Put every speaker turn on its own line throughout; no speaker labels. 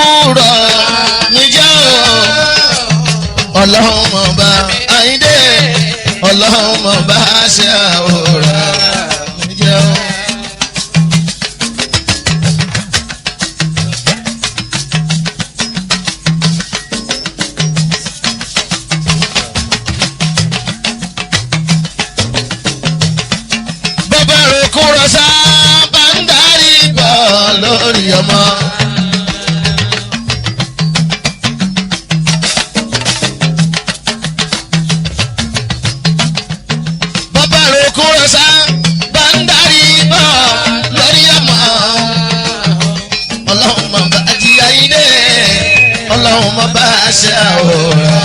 àwòrán mi jẹ́ o. Ọlọ́run ọba Àyìndé, ọlọ́run ọba ṣe àwòrán mi jẹ́ o. Bàbá rẹ̀ kúrò sábà ń darí bọ̀ lórí ọmọ. Bàbá rẹ̀ kúrò sábà ń darí bọ̀ lórí ọmọ. Ọlọ́run máa bá ajíyá ilé, ọlọ́run máa bá ṣe àwòrán,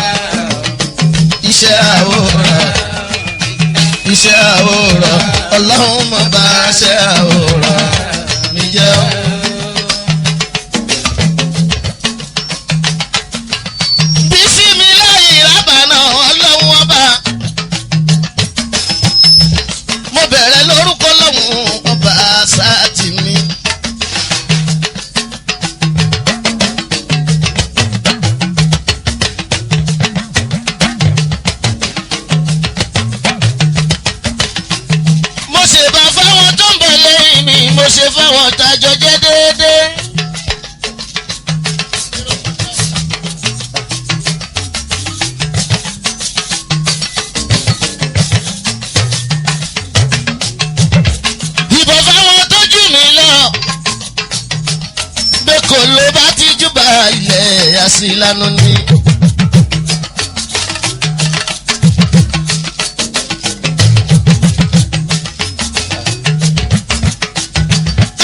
iṣẹ́ àwòrán, iṣẹ́ àwòrán, ọlọ́run máa bá ṣe àwòrán mi jẹ́ ọ́. Bísí mi láyé rábànà ọlọ́run ọba. Mo bẹ̀rẹ̀ lórúkọ lọ́hùn ọba sáàtì mi. Mo ṣe bá fáwọn tó ń bọ̀ lẹ́yìn mi, mo ṣe fáwọn tájọ jẹ́ déédéé. Ìbọn fáwọn tó jù mí lọ. Bẹ́ẹ̀ ló bá ti júbà ilẹ̀ àsìlánú ni.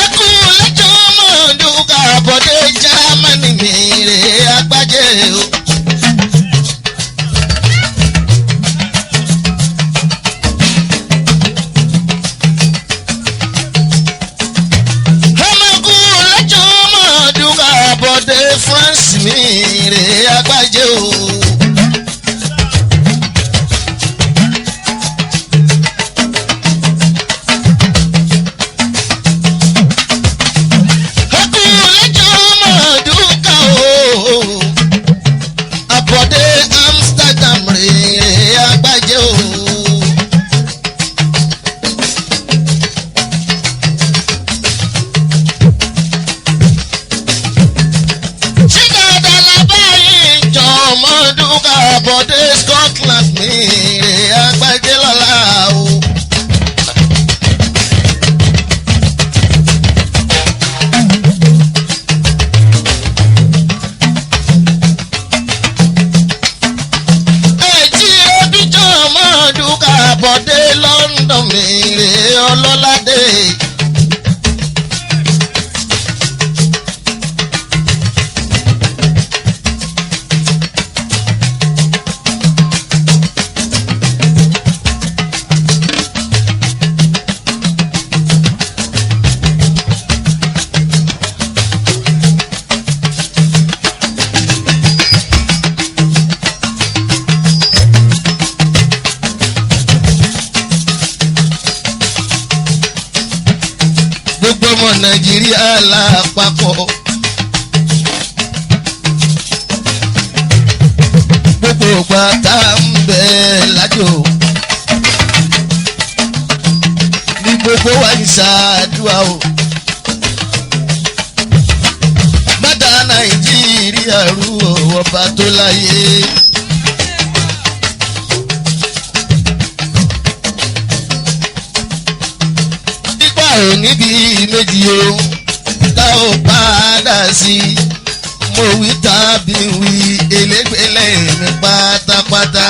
Ẹkú lẹ́jọ́ mọ̀ọ́dúnkà bọ̀dé Jámánì mi rè agbájẹ́ o. Ọmọkú lẹ́jọ́ mọ̀ọ́dúnkà bọ̀dé France mi rè agbájẹ́ o. Ẹkú lẹ́jọ́ mọ̀ọ́dúnkà o. Àbọ̀dé Amsterdam rè agbájẹ́ o. Ṣé dáadáa la bá yín jọ ọmọdúnkà bọ̀dé Scotland mi rè agbájẹ́ lọ́la o. Ẹ̀jí ẹbíjọ́ ọmọdúnkà bọ̀dé London mi rè ọlọ́ládé. Gbogbo ọmọ Nàìjíríà lápapọ̀. Gbogbo ìgbà tá à ń bẹ lájò. Ní gbogbo wa ń ṣàdúrà o. Bàdà Nàìjíríà rú o, ọba tó láyé. Pípa ò níbi méjì o, tá ò padà sí. Mo wí tàbí wí elégbélé mi pátápátá.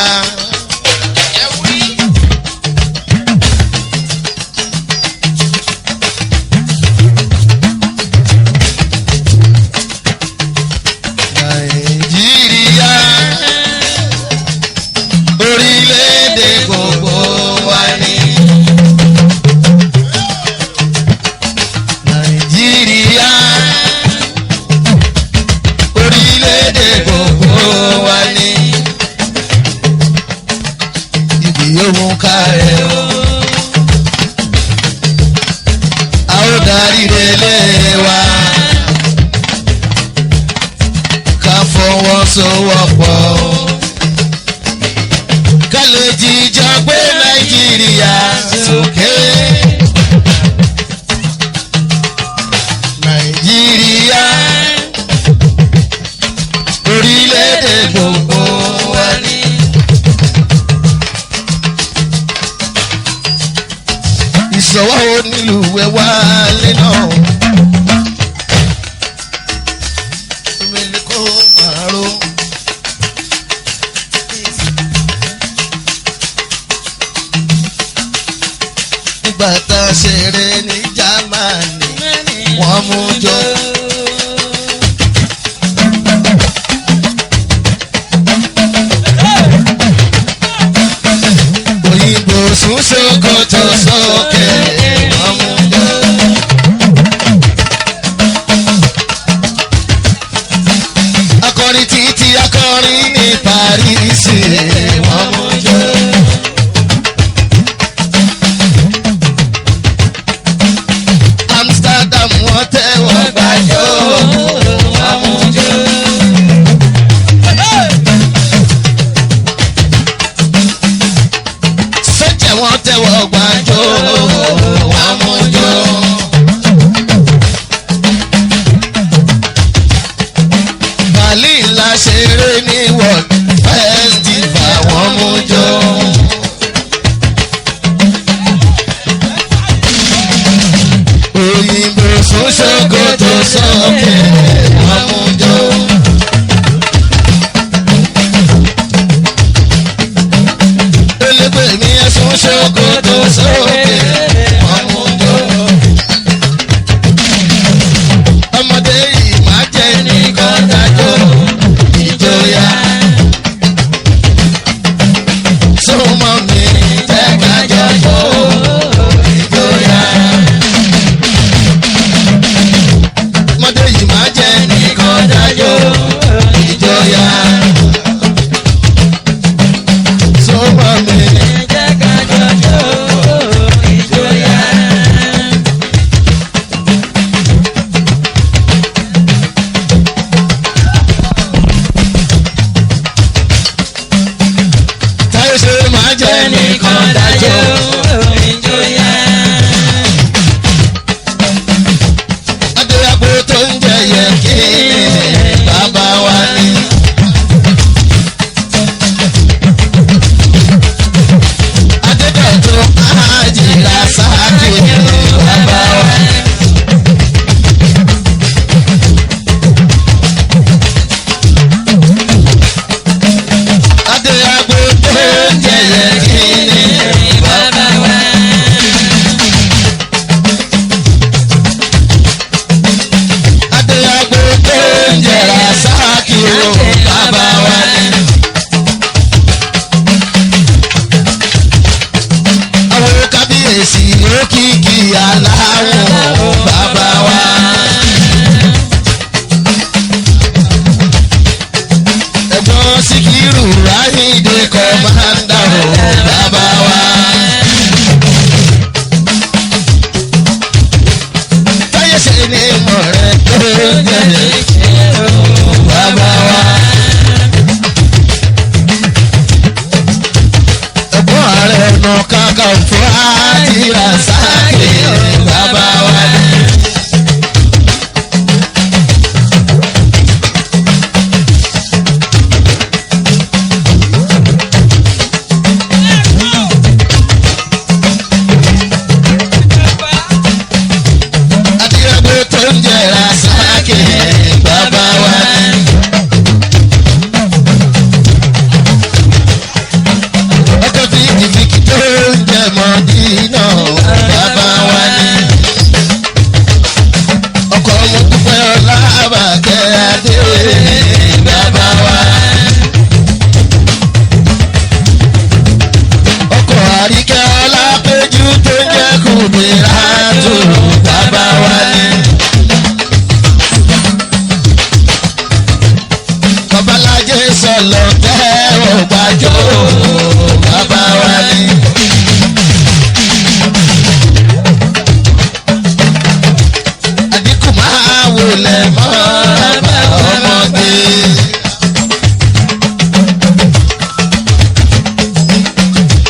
Nàìjíríà orílẹ̀-èdè gbogbo wa ni. Nàìjíríà orílẹ̀-èdè gbogbo wa ni. Ibi yóò mú kárẹ̀ o. A ó darí relé wa. Fọwọ́sowọ́pọ̀ ká lè jíjọ gbé Nàìjíríà sókè. Nàìjíríà orílẹ̀-èdè gbogbo wa ní. Ìṣọwọ́ onílùú ẹ̀ wá lé náà. Omele kó máa ró. Nígbà tá a ṣeré ní Jámánì, wọ́n mú jọ. Òyìnbó sún ṣòkòtò sókè, wọ́n mú jọ. Akọrin títí akọrin ní Paris, wọ́n mú jọ. Amsterdam wọ́n tẹ́wọ́ gbàjọ́, wọ́n mú jọ. Sọ́jà wọ́n tẹ́wọ́ gbàjọ́, wọ́n mú jọ. Berlin la ṣeré ní World Festival, wọ́n mú jọ. Òyìnbó sún ṣòkòtò sókè, wọ́n mú jọ. Elégbè mi ẹ sún ṣòkòtò sókè, wọ́n mú jọ. Ọmọdé yìí máa jẹ́ nìkan dájọ́ ìjọya. Súnmọ́ mi jẹ́ ká jọ jó ìjọya. Ọmọdé yìí máa jẹ́ nìkan dájọ́ ìjọya. Súnmọ́ mi.
Jẹ́ ká jọ jó ìjọyà.
Táyé ṣe máa jẹ́ nìkan dájọ́.
Ìjọyà.
Adéyàgbó tó ń jẹ yẹ kí bàbá wa ní. Adédọ̀tún Ájìlá Sáàkì bàbá wa ní. Adéyàgbó tó ń jẹ yẹ kí bàbá
Bàbá wa.
Adéyàgbó tó ń jẹrà Sáàkì o bàbá wa ní. Àwọn kábíyèsí òkìkí aláwọ̀ bàbá wa. Ẹ̀gbọ́n Síkírù Ráhìndé kọ́mándà o bàbá wa. Táyé ṣe ni mọ̀ rẹ̀ tó jẹ́ bàbá wa. Ẹ̀gbọ́n Ààrẹ Ọ̀nà Kakanfò àti Rasaki bàbá wa. Adéyàgbé tó ń jẹ́ Rasaki bàbá wa. Ọkọ̀ fìkìfìkì tó ń jẹ mọ́dínà bàbá wa ni. Ọkọ̀ mo dúpẹ́ ọlá àbàkẹ́ adé bàbá wa. Ọkọ̀ àríkẹ́ ọlá péjú tó ń jẹ́ kùbìrà tó bàbá wa ni. Babalájé sọ̀lọ̀ tẹ́ ò gbàjọ́ bàbá wa ni. Àdínkù máa wọlé mọ́ bàbá ọmọdé.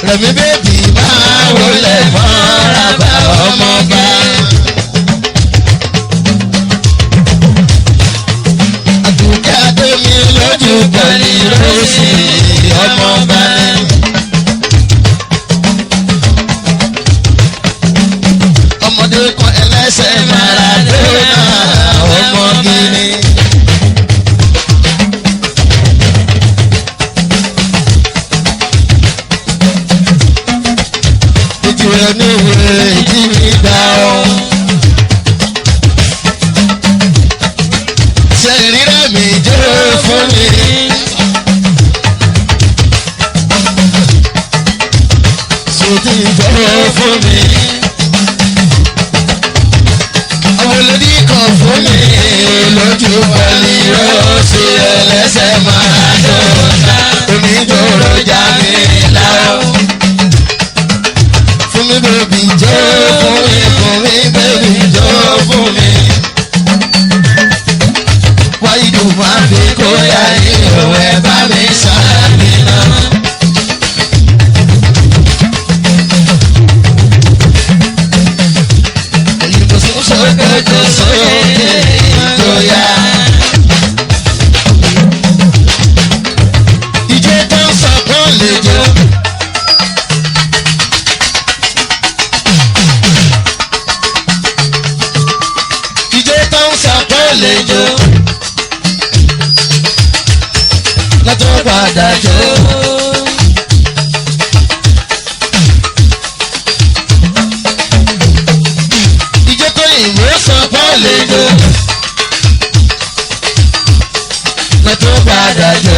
Rẹ̀mí bèbí máa wọlé mọ́ra bá ọmọ bá. Àdùkẹ́ Adémi lójú pẹ̀lú rọ́ọ̀sì ọmọ bá ní. Ọmọdé kan ẹlẹ́sẹ̀ Maradona ọmọ gíní. Ìjì rẹ̀ ní ìwé ìjì mi dá o. Ṣé ìrírẹ́ mi jó fún mi? Sòtì jó fún mi. Àwọn olórí kan fún mi lójú pẹ̀lú rọ́ọ̀sì ẹlẹ́sẹ̀ Maradona. Onídòrò já mi láwọ̀. Fún mi bèbí jó fún mi, fún mi bèbí jó fún mi. Wáyé máa fi kóyà ìhòòhò ẹ bá mi ṣáàbì náà. Òyìnbó sún sókè tó sókè ìjọyà. Ìjọ tó ń sọ kán lè jó. Ìjọ tó ń sọ kán lè jó. Lọ́tún padà jó. Ìjọ tó ìwé sọ kán lè jó. Lọ́tún padà jó.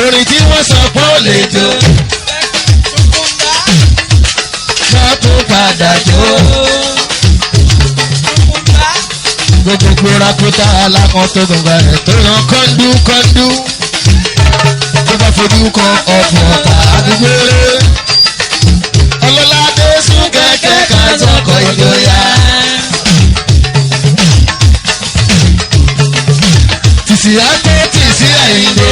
Orin tí wọ́n sọ pé ó lè jó. Lọ́tún padà jó. Gbogbo kúrakúta alákan tó gbọ̀ngàn rẹ̀ tó yan kọ́ńdú kọ́ńdú. Tó bá fojú kan ọ̀pọ̀ ọ̀tá àdúgbò rẹ̀. Ọlọ́ládé sún kẹ̀kẹ́ kan sọ́kọ̀ ìjọyà. Tìsí àtó tìsí àyíǹde.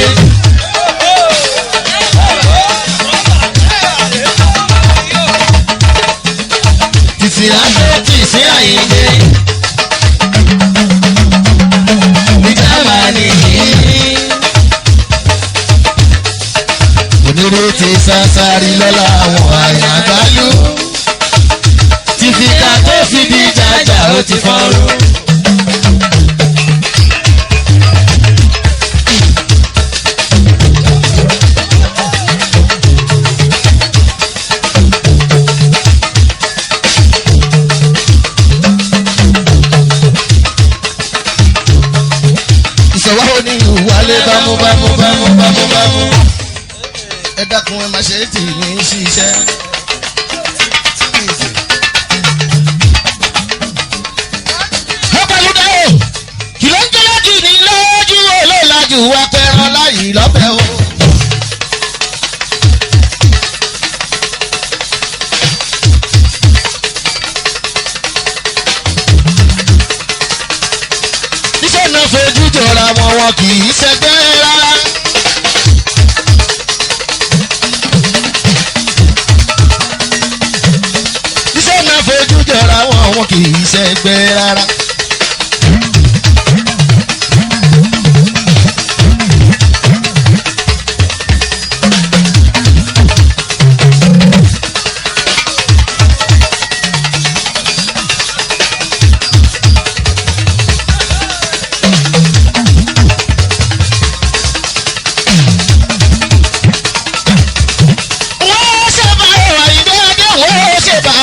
Tìsí àtó tìsí àyíǹde. Ní Jámánì. Onírú ti sásárì lọ́la àwọn àyàgbálú. Ti fi ká tó fi di jàjà ó ti fọ́nrú. Ìṣọ̀wá ò ní ìwálé bámú bámú bámú bámú bámú. Ẹ dákun ẹ má ṣe tì mí ṣiṣẹ́. Ọ̀pọ̀lọpọ̀ o, kì ló ń jẹ́ lójú ní lójú olóòlájú wa fẹ́ràn láyìí lọ́fẹ̀ẹ́ o. Iṣẹ́ náà fojú jọra wọn wọn kì í ṣẹgbẹ́ rárá. Iṣẹ́ náà fojú jọra wọn wọn kì í ṣẹgbẹ́ rárá. Wọ́n ṣe bá ọ̀rọ̀ ìdí adé wọ́n ṣe bá.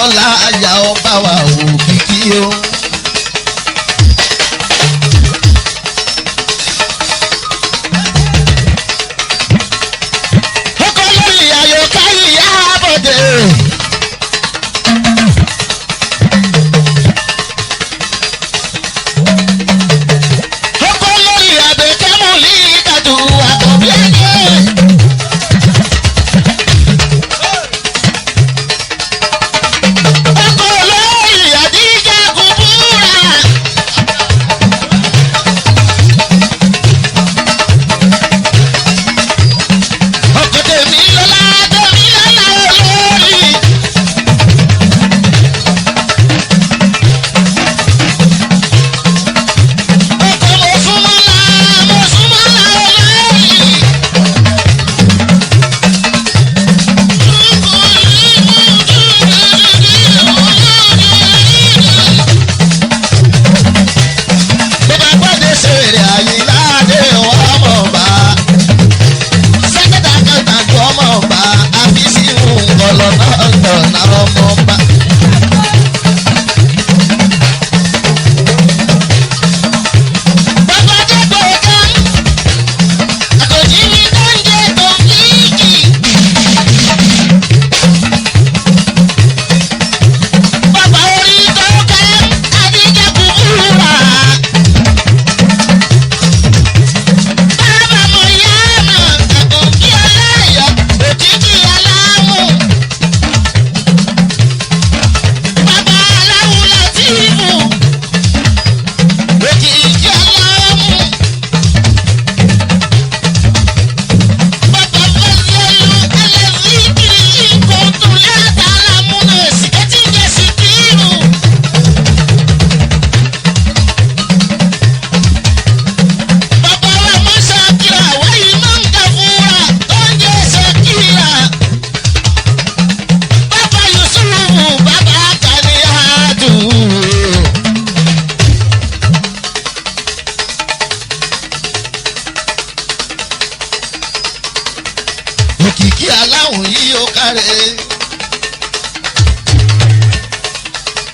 ọlá àyà ọba wa òkìkí o. Ọkọ lórí àyọká ìyá àbọ̀dé. Ọkọ lórí àbẹ̀kẹ́mùlì kàdù àkọ́bí ẹ̀dẹ́. Ọkọ lórí àdíjà kúbúrà. Ọkọ tèmi lọ́lá tèmi lọ́lá olórí. Ọkọ mo súnmọ́lá mo súnmọ́lá olórí. Bó bá gbọ́dọ̀ ṣèrè àyíláde ọmọ ọba. Sẹ́kẹ̀tà kẹta ju ọmọ ọba. Àfíìsì ńgọ̀lọ̀ náà lọ̀nà ọmọ ọba. Bàbá Dẹ́gbò kan, àkòjí mi tó ń jẹ́ tòfíìkì. Bàbá orí tó kẹ́, Adíjà kúkúrà. Bàbá mo yá mọ̀, àkànbí ọláyọ̀, òjijì aláàmú. Bàbá aláwù Látìfù, òjijì aláàmú. Bàbá Fẹ́lẹ́lú ẹlẹ́sìkìrì kòtù látara múnà sìkẹ́tì ń jẹ́ sìkìrù. Bàbá wa mọ Ṣakira, wáyé máa ń ga fúnra, tó ń jẹ́ Ṣakira. Bàbá Yusufu, bàbá Kanihatu. Òkìkí aláwọ̀ yìí ó kárẹ̀.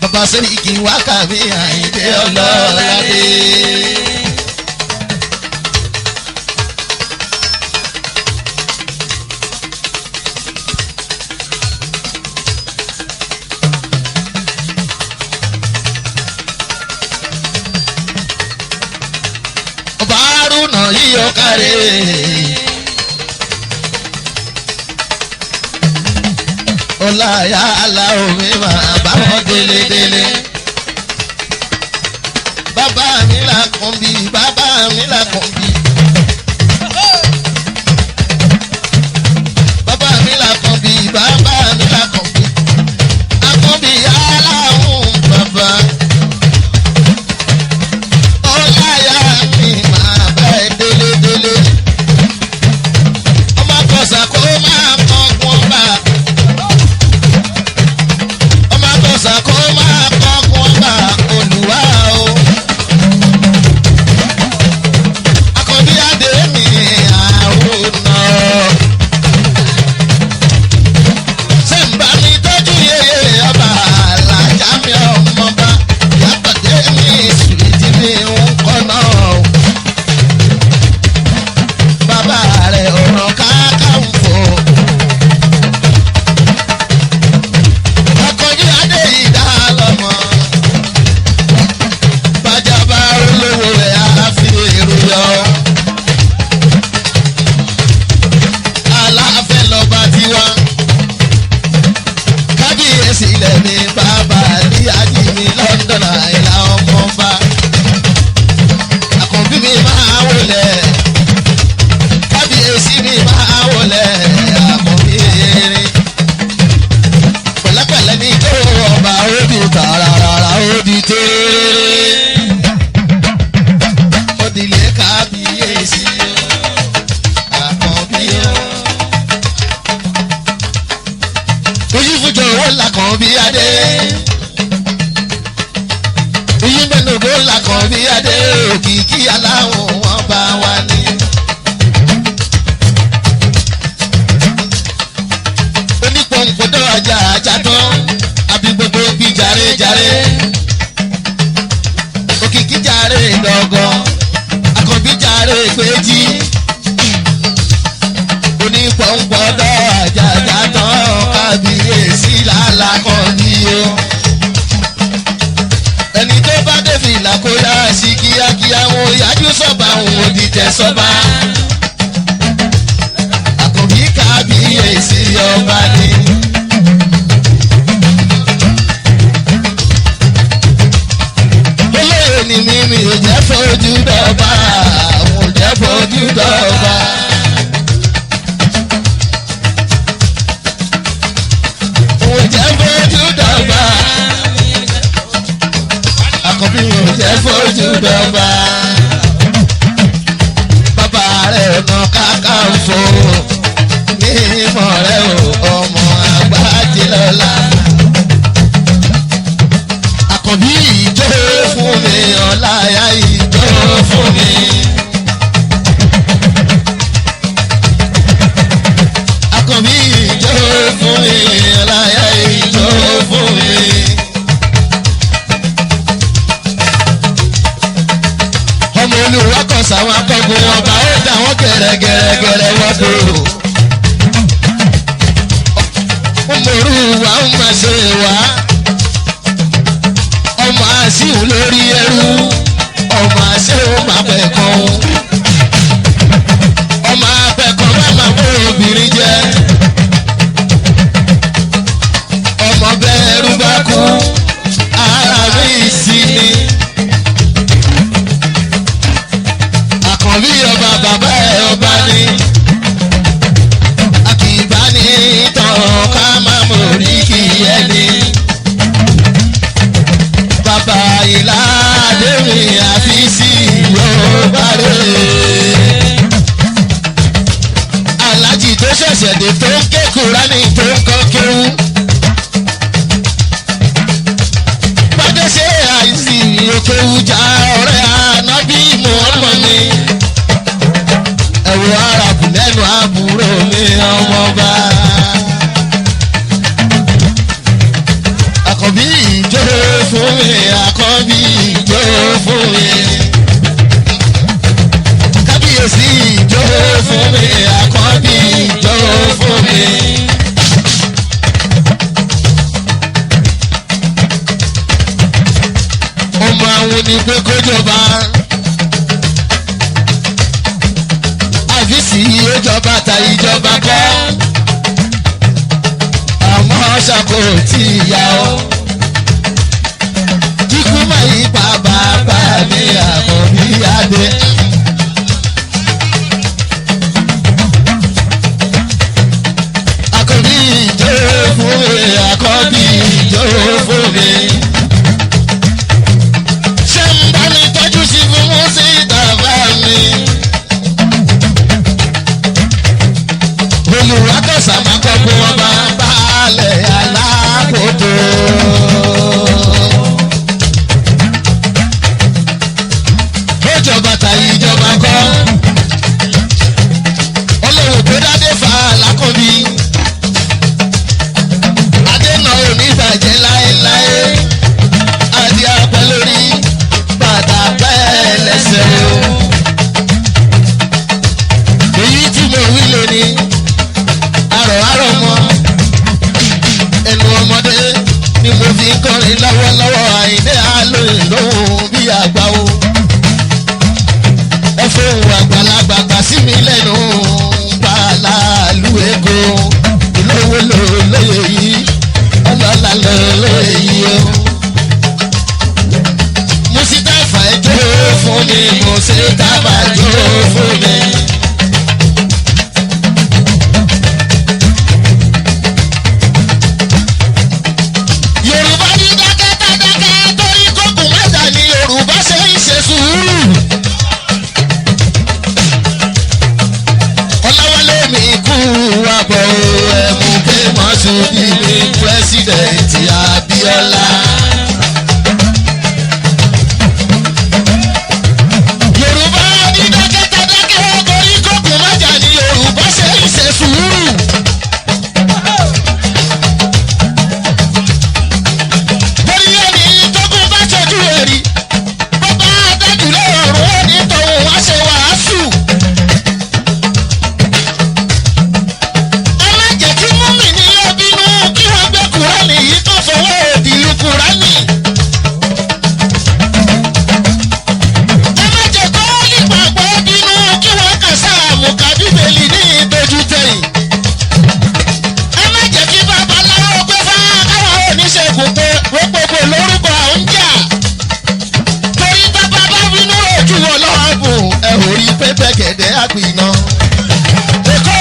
Bàbá Sẹ́ríkì wákàmí Àyìndé Ọlọ́ládé. Ọba Haruna yìí ó kárẹ̀. Ọláyà aláwọ̀ mi máa bá wọn délé délé. Bàbá mi là kàn bí, bàbá mi là kàn bí. Bàbá mi là kàn bí, bàbá mi là kàn bí. Akànbí aláwọ̀ bàbá. Ọláyà mi máa bá ẹ délé délé. Ọmọ kọ̀sà kó máa kọ́ kún bá ọmọ àtọ̀sà kó máa kọ́kún ọba olùwà o. Akọ̀bí adé mi àrùnà. Sẹ́ǹbà mi tọ́jú yeye ọba àlàjá mi ọmọba. Yàtọ̀dé mi sùwìtì mi ń kọ́nà o. Bàbá rẹ̀ ọ̀nà kákàǹfò. Akọ̀jú adé ìdá lọ́mọ. Bàjàbá olówó rẹ̀ á fi èrò yọ. Aláfẹ́ lọ́ba tiwa. Kábíyèsí ilẹ̀ mi bàbá ní ají mi London àìlà ọmọba. Àkànbí mi máa wọlé. Kábíyèsí mi máa wọlé. Àkànbí erin pẹ̀lẹ́pẹ̀lẹ́ ní tó ọba ó di tààràràrà ó di tẹ́rẹ́rẹ́. Ó di ilé kábíyèsí àkànbí o. Ojú fújọ owó làkànbí adé. Ojú mẹ́nugbó làkànbí adé. Òkìkí aláwọ̀ wọn bá wa ní. Onípọ̀npọ̀dọ̀ ajá ajá tán. Àbí jàre. Òkìkí jàre dọ̀gọ̀. Àkànbí jàre péjì. Onípọ̀npọ̀dọ̀ àjàjà tán kábíyèsí làlákọ̀ọ́bí o. Ẹni tó bá dé fìlà kó yá sí kíákíá wọn yájú sọ́ba òun òdìtẹ̀ sọ́ba. Àkànbí kábíyèsí ọba ni. Olóyè ni mímí ò jẹ́ fojú dọ́gba, àwọn ò jẹ́ fojú dọ́gba. Ò jẹ́ fojú dọ́gba. Àkànbí ò jẹ́ fojú dọ́gba. Bàbá rẹ̀ nà Kákàǹfò ní ìmọ̀ rẹ̀ o, ọmọ àgbájé lọ́la. Àkànbí ìjó fún mi, ọláyà ìjó fún mi. Àkànbí ìjó fún mi, ọláyà ìjó fún mi. Ọmọ olùwákọ̀ sáwọn akọ́gun ọba ó dà wọ́n gẹ̀rẹ́gẹ̀rẹ́gẹ̀rẹ́ wọ́n dòrò. Ọmọ òru wa ń máa ṣe wá. Ọmọ àṣìwò lórí ẹrú, ọmọ àṣìwò máa pẹ̀kọ́, ọmọ apẹ̀kọ́ má máa mú obìnrin jẹ, ọmọ bẹ́ẹ̀rù bá kú ara mi sí ni. Àkànbí ọba bàbá ẹ̀ ọba ni, a kì í bá ní tán ká má mọ̀ orí kì í ẹni. Bàbá ìlà Adéwìn àfíìsì yóò bá rè. Alájì tó ṣẹ̀ṣẹ̀ dé tó ń ké Kúránì tó ń kọ́ kéwú. Bádé ṣe àìsí òkèwú já ọ̀rẹ́ ànábì mọ́mọ́ mi. Ẹ̀wọ̀ Arabù lẹ́nu àbúrò mi ọmọọba. Àkànbí ìjó fún mi, àkànbí ìjó fún mi. Kábíyèsí ìjó fún mi, àkànbí ìjó fún mi. Ọmọ àwọn ni pé kó jọba. Àfíìsì ó jọba ta ìjọba kọ́. Àmọ́ ṣàkó tí ìyá o. Kíkú máa yí pa bàbá mi àkànbí adé. Àkànbí ìjó fún mi, àkànbí ìjó fún mi. Ṣé ń bá mi tọ́jú sí fún mú sí bàbá mi? Olùwàkọ̀sà máa kọ́ pé wọ́n bá balẹ̀ alákòótó. Ó jọba ta ìjọba kọ́. Ọlọ́run tó dádé fa lákànbí. Adéna ò ní bàjẹ́ láéláé. Adé apẹ́ lórí bàtà pẹ́ lẹ́sẹ̀ o. Èyí tí mo wí lónìí àrọ̀ àrọ̀ mọ́ ẹnu ọmọdé ni mo fi ń kọrin lọ́wọ́lọ́wọ́. Àyìndé àlóyìn lóhùn bí àgbà o. Ẹ fóun àgbàlagbà gbà sí mi lẹ́nu bàálù ego olówó lóye yìí, ọlọ́lá lóye yìí o. Mo sì dáfà ẹjọ́ fún mi, mo sì dábàá ẹjọ́ fún mi. Yorùbá ní dákẹ́dákẹ́ torí kókùn mẹ́ta ni Yorùbá ṣe ń ṣe sùúrù. Ọláwálé mi kú àbọ̀ ẹ̀mú pé mọ́ṣúbí mi pírẹ́sìdẹ̀ǹtì Abíọ́lá. Yorùbá ní Gbẹ̀gẹ̀dẹ̀ àgbìnà. Èkó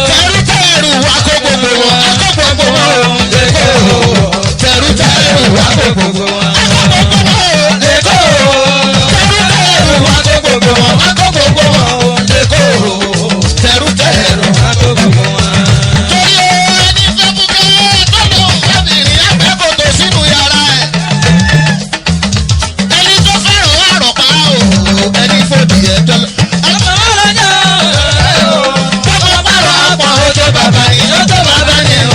tẹrú tẹrù wá kó gbogbo wọn. Á kó gbogbo wọn. Èkó tẹrú tẹrù wá kó gbogbo wọn. Á kó gbogbo wọn. Èkó tẹrú tẹrù wá kó gbogbo wọn. Á kó gbogbo wọn. Èkó tẹrú tẹrù. Torí ẹni fẹ́ fún kẹ́lẹ́ tó lóun fẹ́bìnrin àgbẹ̀kòtò sínú yàrá ẹ̀. Ẹni tó fẹ́ràn àrọ̀pá o, ẹni fòdì ẹjọ́ lọ. Tọ́mọ pààrọ̀ àpọ̀ ó tó bàbá ni, ó tó bàbá ni o.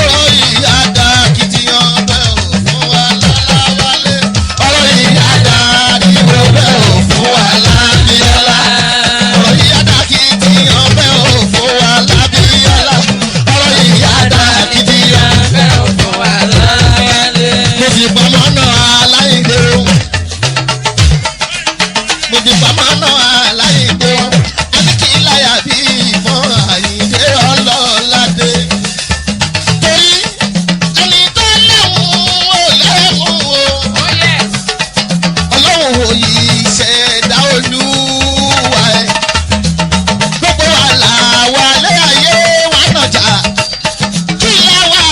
Ọ̀rọ̀ yìí á dá akitiyan bẹ́ẹ̀ ò fún wa láláwálé. Ọ̀rọ̀ yìí á dá ìwé bẹ́ẹ̀ ò fún wa lábíọ́lá. Ọ̀rọ̀ yìí á dá akitiyan bẹ́ẹ̀ ò fún wa lábíọ́lá. Ọ̀rọ̀ yìí á dá akitiyan. Mo fi pamọ́ náà aláìgbé o. Mo fi pamọ́ náà aláìgbé o. Adékìláyà bí ìfọ̀n Àyìndé ọlọ́ládé. Torí ẹni tó lẹ́hùn ò lẹ́hùn o. Ọlọ́run ò yí ṣẹ̀dá olúwa ẹ̀. Gbogbo wa là wà lé ayé wa nàjà. Kí la wà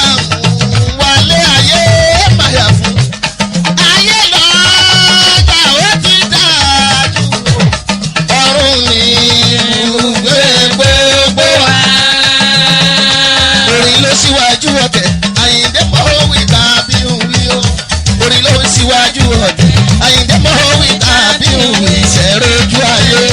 wà lé ayé máyà fún? Ayé lọ́jà ó ti dájú. Ọ̀run ni ibùgbé gbogbo wa. Orin ló síwájú ọ̀tẹ̀, Àyìndé mọ́ wí tàbí wí o. Orin ló síwájú ọ̀tẹ̀, Àyìndé mọ́ wí tàbí wí ìṣẹ̀rọ̀jú ayé.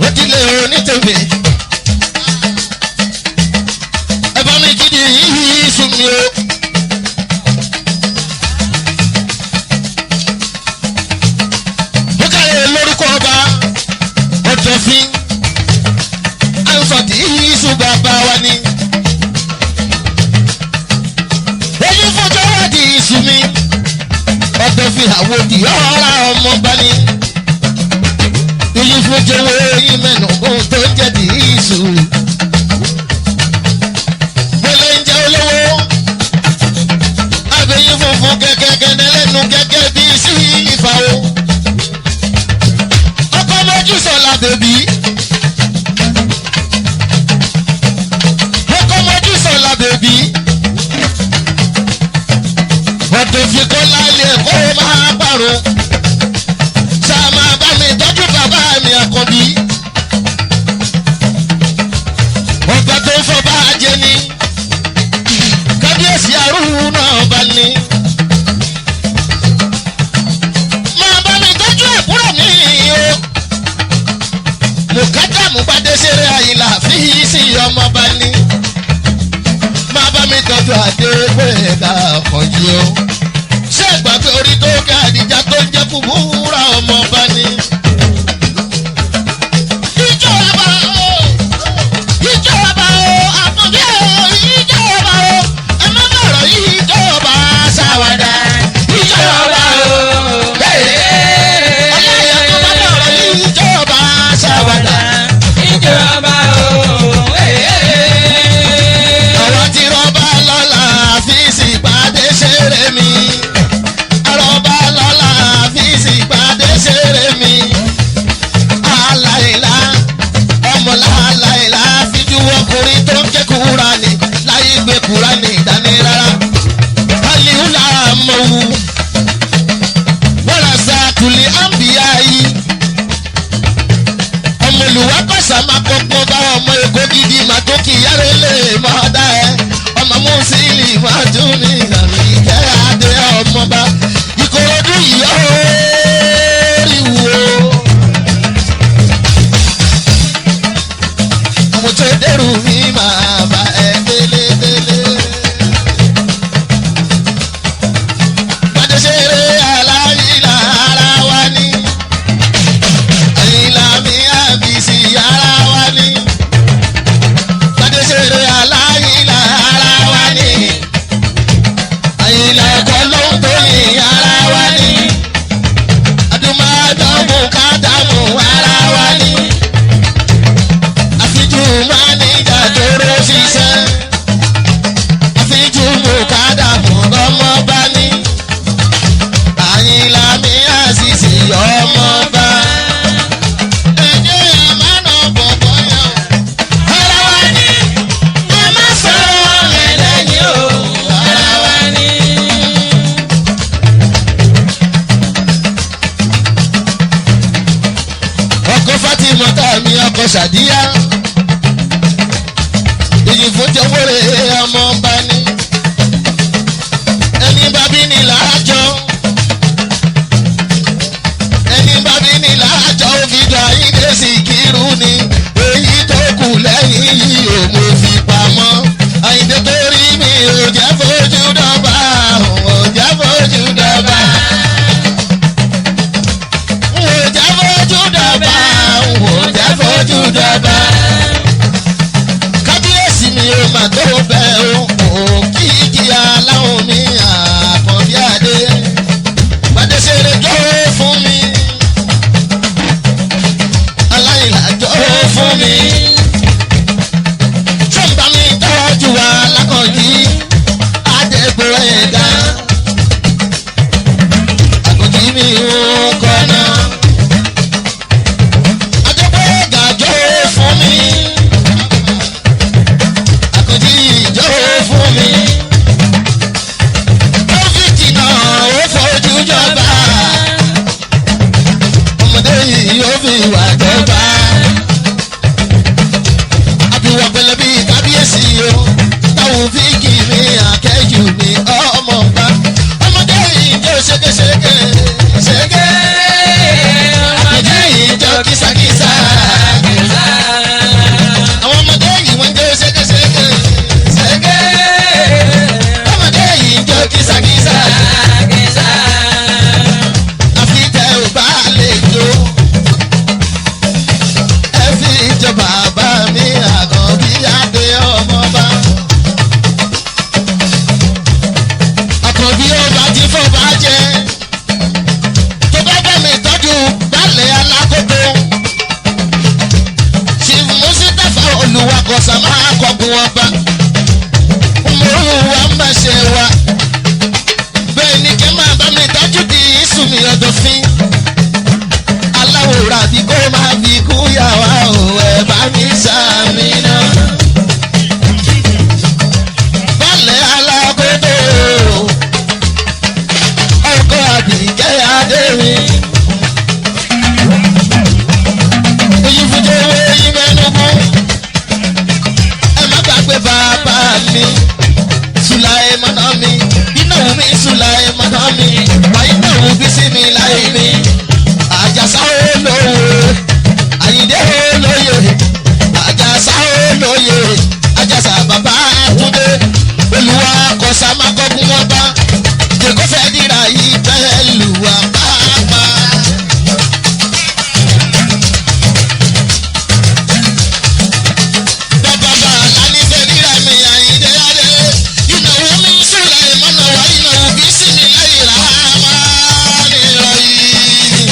Ó dilé onítẹ̀mí. Ẹ bá mi jíde yìí sùn mí o. Ó kàlẹ́ lórúkọ ọba ọ̀dọ̀fín àǹsọ̀tì yíṣu bàbá wa ni. Èyí fún jọ́wọ́dì iṣu mi ọ̀dọ̀fín àwòdì ọ̀rá ọmọba ni. Èyí fún jọwọ́ eyín mẹ́nu ohun tó ń jẹ́ di iṣu. Bọ́lá ń jẹ́ olówó abẹ́yín funfun kẹ̀kẹ́ kẹ́ndẹ́ lẹ́nu gẹ́gẹ́ bí sí ìfà o. Ọkọ mojú sọ̀la bèbí. Ọkọ mojú sọ̀la bèbí. Ọ̀dọ̀ fi kọ́lá ilé ẹ̀kọ́ máa parun. Ṣá máa bá mi tọ́jú bàbá mi àkànbí. Ọba tó ń fọba jẹ ni. Kábíyèsí arúgbó náà bá ní. Máa bá mi tọ́jú àbúrò mi o. Mùkádàmù Gbadéṣeré Àyìnlá fi sí ọmọ bá ní. Máa bá mi tọ́jú Adégbèga ọ̀kànjú o. Ṣé ìgbà pé orí tó ká àdìjà tó ń jẹ́ kúbúrà ọmọ bá ní? Ìjọba o, ìjọba o, àkànbí o, ìjọba o, ẹ má bọ̀rọ̀ ìjọba ṣàwàdà. Ìjọba o, ọlọ́yẹ̀ tó bá bọ̀rọ̀ ìjọba ṣàwàdà. Ọ̀rọ̀ tí rọ́bà lọ́la fi sì pàdé ṣeré mi. Rọ́bà lọ́la fi sì pàdé ṣeré mi. Aláìlá ọmọlá aláìlá fíjú ọkùnrin tó ń ké Kúránì láyé gbé Kúránì dání rárá. Aliula mọ̀wù wọ́n rà sàkùlì àǹbíyá yìí. Ọmọlúwa pàṣà máa kọ́kọ́ bá ọmọ èkó gidi máa tó kí yára lè máa dá ẹ. Ọmọ Mùsílì máa tún ní ìlànà ìkẹ́ adé ọmọba. Ìkòròdú ìyá orí wo. Àwọn tó dẹ́rù mi máa bá ẹ délé délé. Gbadéṣeré aláìlá ara wa ni. Àyìnlá mi àbísí ara wa ni. Gbadéṣeré aláìlá ara wa ni. Àyìnlá ẹ̀kọ́ ló ń tó yìn Ọkọ Fatima mi ọkọ Ṣàdíyá. Èyí fún jọwọ́rẹ́ ọmọ ọba ni. Ẹni bá bí ní làájọ. Ẹni bá bí ní làájọ ó fi jọ Àyìndé Síkírù ni. Èyí tó kù lẹ́yìn yìí ò mo fi pamọ́. Àyìndé tó rí mi ò jẹ́ fojú dọ́gba. Ò jẹ́ fojú dọ́gba. Ò jẹ́ fojú dọ́gba. Ò jẹ́ fojú dọ́gba. Kábíyèsí mi ò mà tó bẹ́ẹ̀ o. Òkìkí aláwọ̀ mi àkànbí adé. Gbadéṣeré jó fún mi. Aláìlá jó fún mi. Ṣọ́nba mi tọ́jú wa lákànjí. Adégbò ẹ̀dá. Àkànjí mi ń kọ́nà. Adégbò ẹ̀dá jó fún mi. Àkànjí jó fún mi. Tọ́fíìkì náà ó fojú jọba. Ọmọdé yìí ó fi ìwà jọba. Àbíwọ̀ pẹ̀lẹ́ bíi kábíyèsí o. Táwùfíìkì mi àkẹ́jù mi ọmọ ọba. Ọmọdé yìí jó ṣégeṣége ṣége. Àkànjí yìí jó kísàkísà. Àwọn ọmọdé yìí wọ́n jó ṣégeṣége ṣége. Ọmọdé yìí jó kísàkísà. Àfi tẹ ò bá lè jó. Ẹ fi ìjọ bàbá mi Àkànbí Adé ọmọba. Àkànbí ọba ti fọba jẹ. Tó bá bá mi tọ́jú balẹ̀ alákòókò. Chief Musitafa Olùwàkọ̀sà máa kọ̀gùn ọba. Mòrú wa ń bá ṣe wa. Bẹ́ẹ̀ ni kẹ́ máa bá mi tọ́jú di ìsúnmi ọ̀dọ̀fín. Aláwòrán àbí kó máa fi kú yà wá o, ẹ bá mi sàmì náà. Balẹ̀ alákòótó, ọkọ̀ àbíkẹ́ adé mi. Oyin fúnjẹ́ owó yín mẹ́nugu. Ẹ má gbàgbé bàbá mi. Sùláìmánà mi, iná wù mí Sùláìmánà mi, wàyí náà wù bí sí mi láì mi. Àjàsá olówó, Àyìndé olóyè, Àjàsá olóyè, Àjàsá bàbá Túndé, Olúwa kọ̀sá máa kọ́kún wọn bá, Jèkó fẹ́ dìrà yìí pẹ̀lú àpápá. Bàbá bàlá ní fẹ́ dìrà mi Àyìndé adé, ìnáwó mi Sùláìmánà wá ìnáwó bí sí mi láì rà á máa ní ìrọ̀yìn.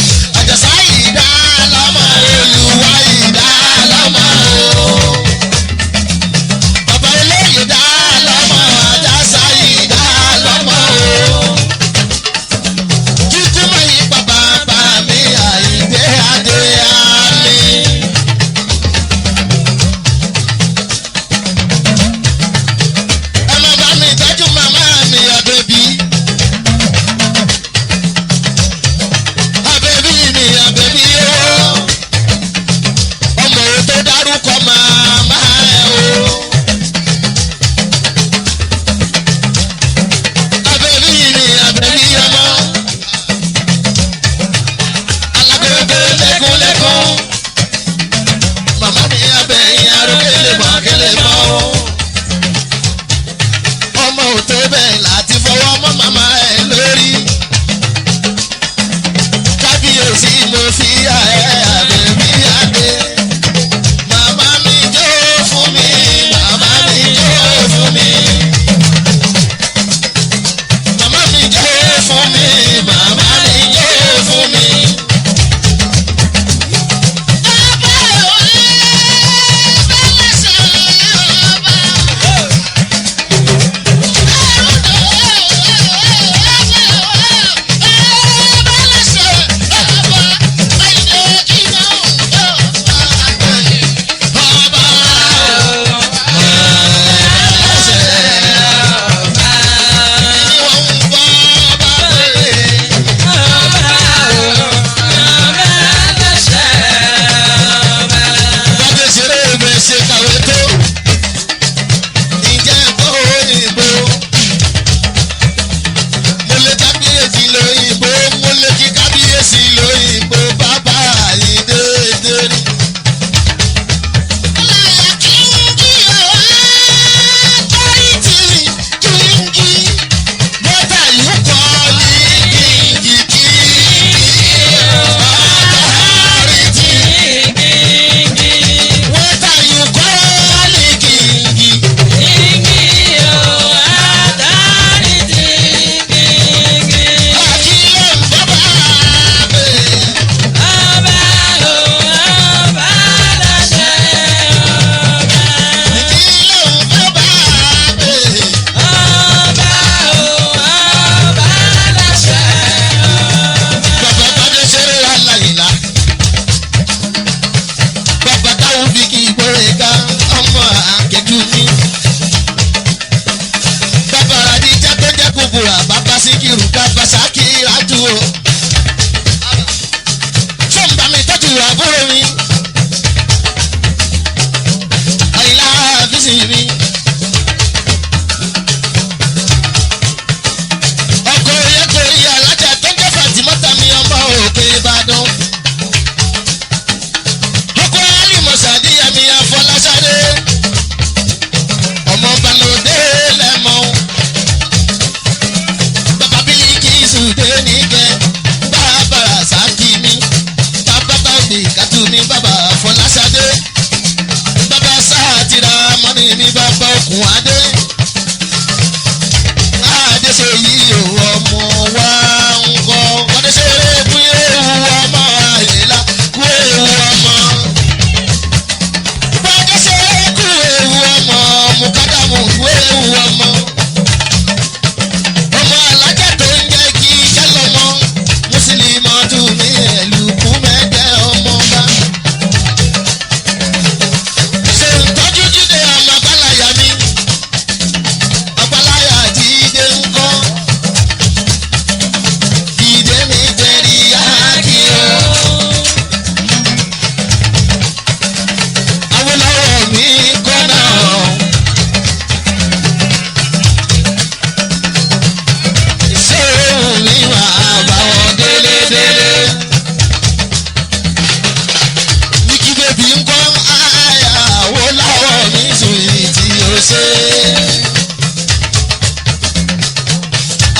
ṣe.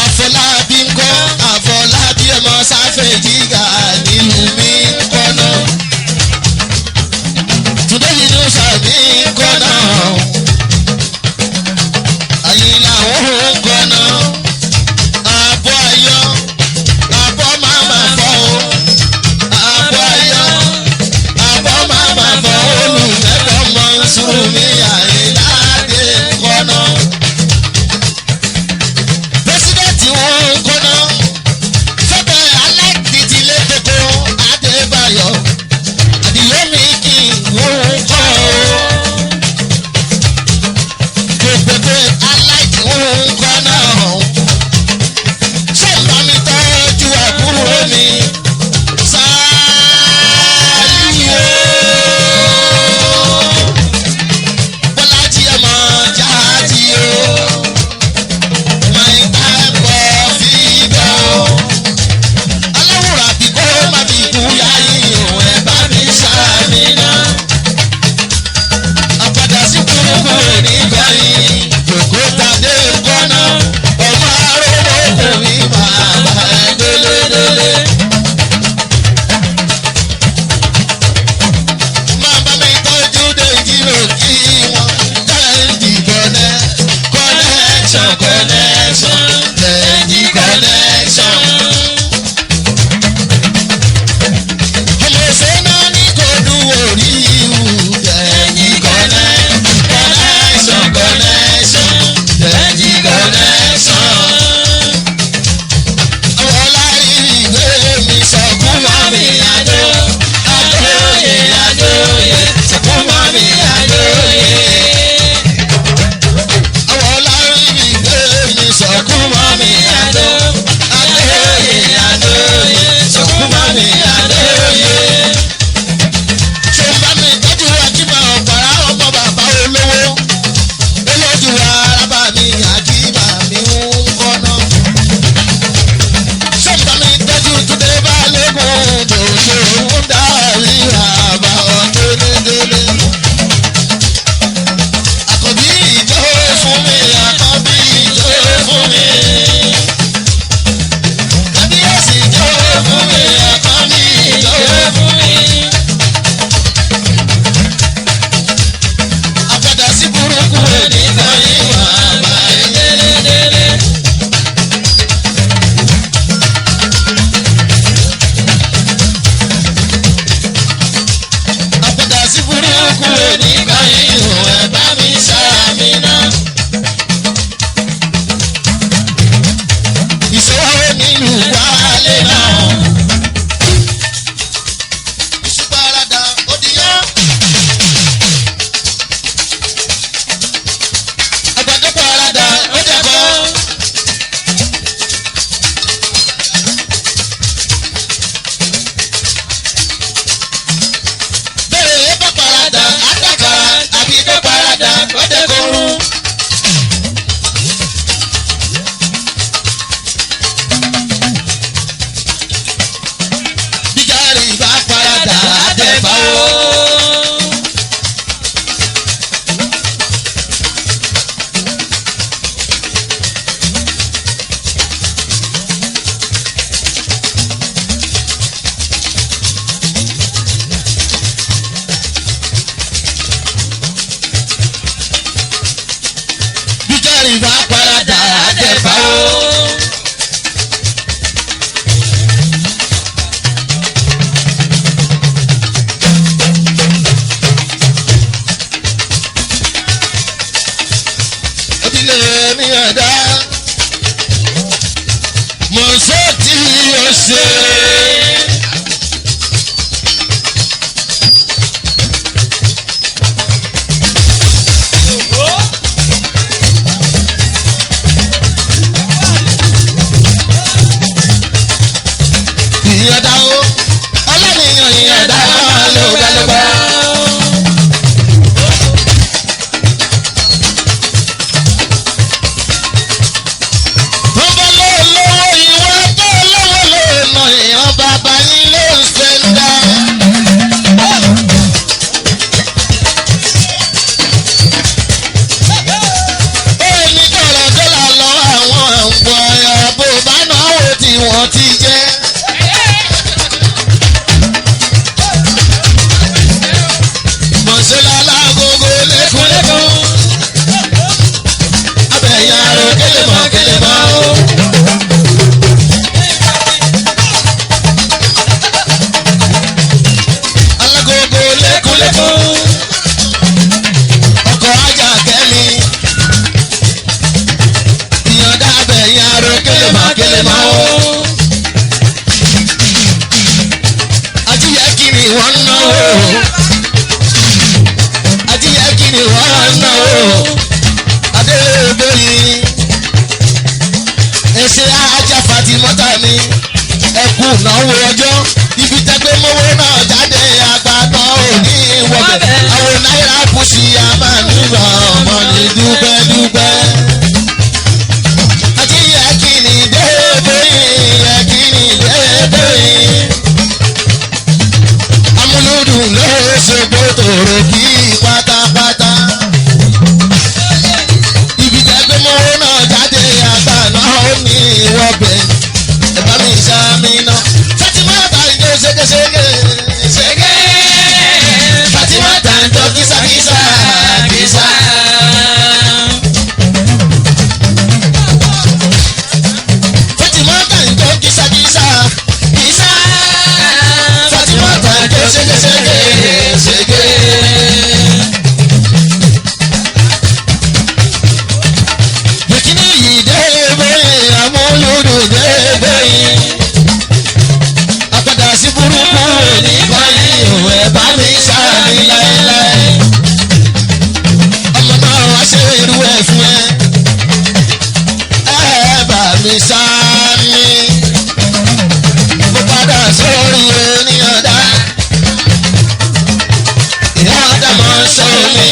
Àfọlábí ń kọ́ Àfọlábí ọmọ sáfẹ̀jìgà nílùú mi ń kọ́ náà. Túndé inú sàmì ń kọ́ náà. Àyìnlá òun ń kọ́ náà. Àbọ̀ ayọ̀ àbọ̀ màmá fọ́ o. Àbọ̀ ayọ̀ àbọ̀ màmá fọ́ olùmẹ́kọ̀ọ́ mọ̀ ń sùn mí Àyìnlá dé ń kọ́ náà pírẹsidẹ́ǹtì wọn ń kọ́nà fẹ́bẹ̀ aláìdíjìlé gbogbo adébáyọ̀ àdìyẹ́mí kì í wọ́n ń kọ́ o gbogbo aláìdí wọn ń kọ́nà ṣé ń bá mi tọ́jú àbúrò mi sáájú o bọ́lájí ọmọ jáde o. My type of figure. Aláwòrán àbí kó má fi kú yáyí òun ẹ̀ bá mi ṣàmì náà. Àpàdà sí kúrúkú nígbàyìn, jòkó tàdé kọ́nà. Ọmọ arúgbó ọkùnrin bàbá ẹ̀ délédélé. Máa bá mi tọ́jú Dèjì lòkì wọn. Dèjì connect, connection, connection, Dèjì connection. Ọmọ ìṣẹ́ná ní kò dùn orí ìhù. Dèjì connect, connection, connection, Dèjì connection. Àwọn ọlárí ìgbé mi sọ̀kún mọ́ mi àdó. Àdóyè àdóyè sọ̀kún mọ́ mi àdóyè. Àwọn ọlárí ìgbé mi sọ̀kún mọ́ mi àdó. Àdóyè àdóyè sọ̀kún mọ́ mi àdóyè. Ṣé ń bá mi tọ́jú Akíma ọ̀pára ọmọ bàbá olówó? Olójú arábà mi Akíma mi ń kọ́nà sọ́mbà mi tọ́jú túnde balógun tó ṣe ń darí àbá délédélé. Àkànbí ìjọ fún mi, àkànbí ìjọ fún mi. Kábíyèsí ìjọ fún mi, àkànbí ìjọ fún mi. Àpàdà sí burúkú nìkan yìí wà báyìí délédélé. Àpàdà sí burúkú nìkan yìí ò ẹ bá mi ṣàmì náà. Ìṣòro nílùú wálé náà. Ìṣùpàràdà òdìyàn. Àgbàdo paradà ó dẹ̀kọ́. Bẹ́ẹ̀ bá paradà àdàkàrà àbí tó paradà ó dẹ̀kọ́. Bí gàrí bá paradà àdẹ̀bà o. Bí gàrí bá paradà àdẹ̀bà o. Onílé mi ọ̀dá. Mo sọ tí o ṣe. ti jẹ́. Mọ̀ṣẹ́lá alágogo lẹ́kúnlẹ́kún. Abẹ̀yìn àrò kélémọ̀ kélémọ̀ o. Alágogo lẹ́kúnlẹ́kún. Ọkọ̀ ajá kẹ́mi. Ìyọ̀dá abẹ̀yìn àrò kélémọ̀ kélémọ̀ o. Ajíyẹ kiri wọ́n náwó. Ajíyẹ kiri wọ́n náwó. Adébóyè. Ẹsẹ̀ ajá Fatimọ́tà mi. Ẹkú náwó ọjọ́. Ibi tẹ́gbẹ́ mọ́wó náà jáde àgbàdo òní wọ̀bẹ̀. Àwọn náírà kùsì àmàlùmọ̀ ọmọ ní dúpẹ́ dúpẹ́. Ajíyẹ kiri débóyè. Kiri débóyè amúlùdùn ló ṣògbó tòrò kí pátápátá. Ibi tẹ́gbẹ́ mọ́wó náà jáde àgbà náà ó ní ìwọ́bẹ̀. Ẹ bá mi ṣàmì náà. Fatima ta ń jó ṣégeṣége. Ṣége. Fatima ta ń jó kísàkísà. Kísà. Fatima ta ń jó kísàkísà. Kísà. Fatima ta ń jó ṣégeṣége. Ṣége. Bìkínì yìí dé bóyè amúlùdùn dé bóyè. Àpàdà sí burúkú ní báyìí òun ẹ̀ bá mi sáàmì láéláé. Ọmọ náà wá ṣe irú ẹ̀ fún ẹ. Ẹ bá mi sáàmì. Mo padà sórí oníyànda. Ìyá Ádámọ̀ sọ mi.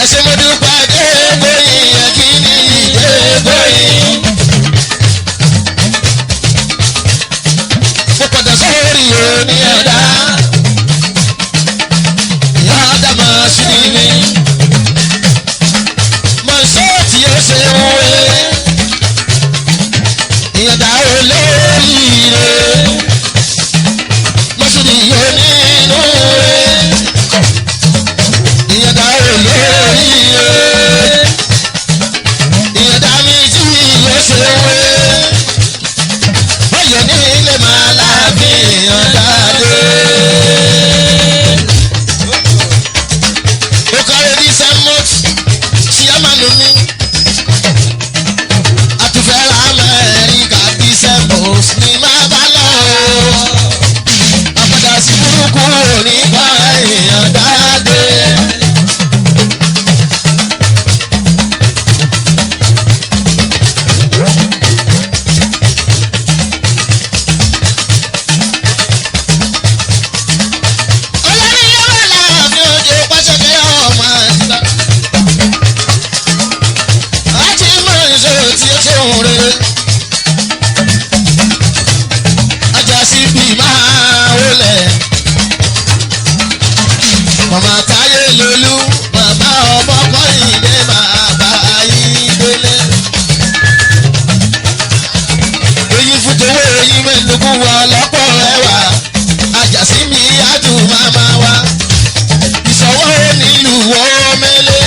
Ẹ ṣé mo dúpẹ́ dé bóyè ẹ kí ni dé bóyè. Mo padà sórí oníyànda. Ìyá Ádámọ̀ sí mi. Mo sọ tí ó ṣe ń wé. Ìyànda olóríire. Mo sì ní onínú rẹ̀. Ìyànda olóríire. Ìyànda mi tí ó ṣe ń wé. Ọyọ̀ ní ilé máa láàbí ìyànda dé. Ó kọ́rẹ́ bí Sẹ́mọ́t, ṣíámánù mi. Àtúfẹ́ Amẹ́ríkà bí Sẹ́mọ́t ní máa bá lọ. Àpàdà sí burúkú nípa ìyànda dé. Ọlọ́run láàfin òde pàṣẹkẹ́ ọmọ àtìgbà. Láti mọ ìṣòro tí ó ṣe òun rere. Ajá sí bí máa wọlé. Màmá Táyé lolú, màmá ọmọ Kọ́yìndé bàbá Ayídélé. Èyí fún towó èyí mẹ́lógún wa lọ́pọ̀ ẹwà. Àjàsí mi àdùn màmá wa. Ìṣọwọ́ nílùú wọ́n mẹ́lẹ́.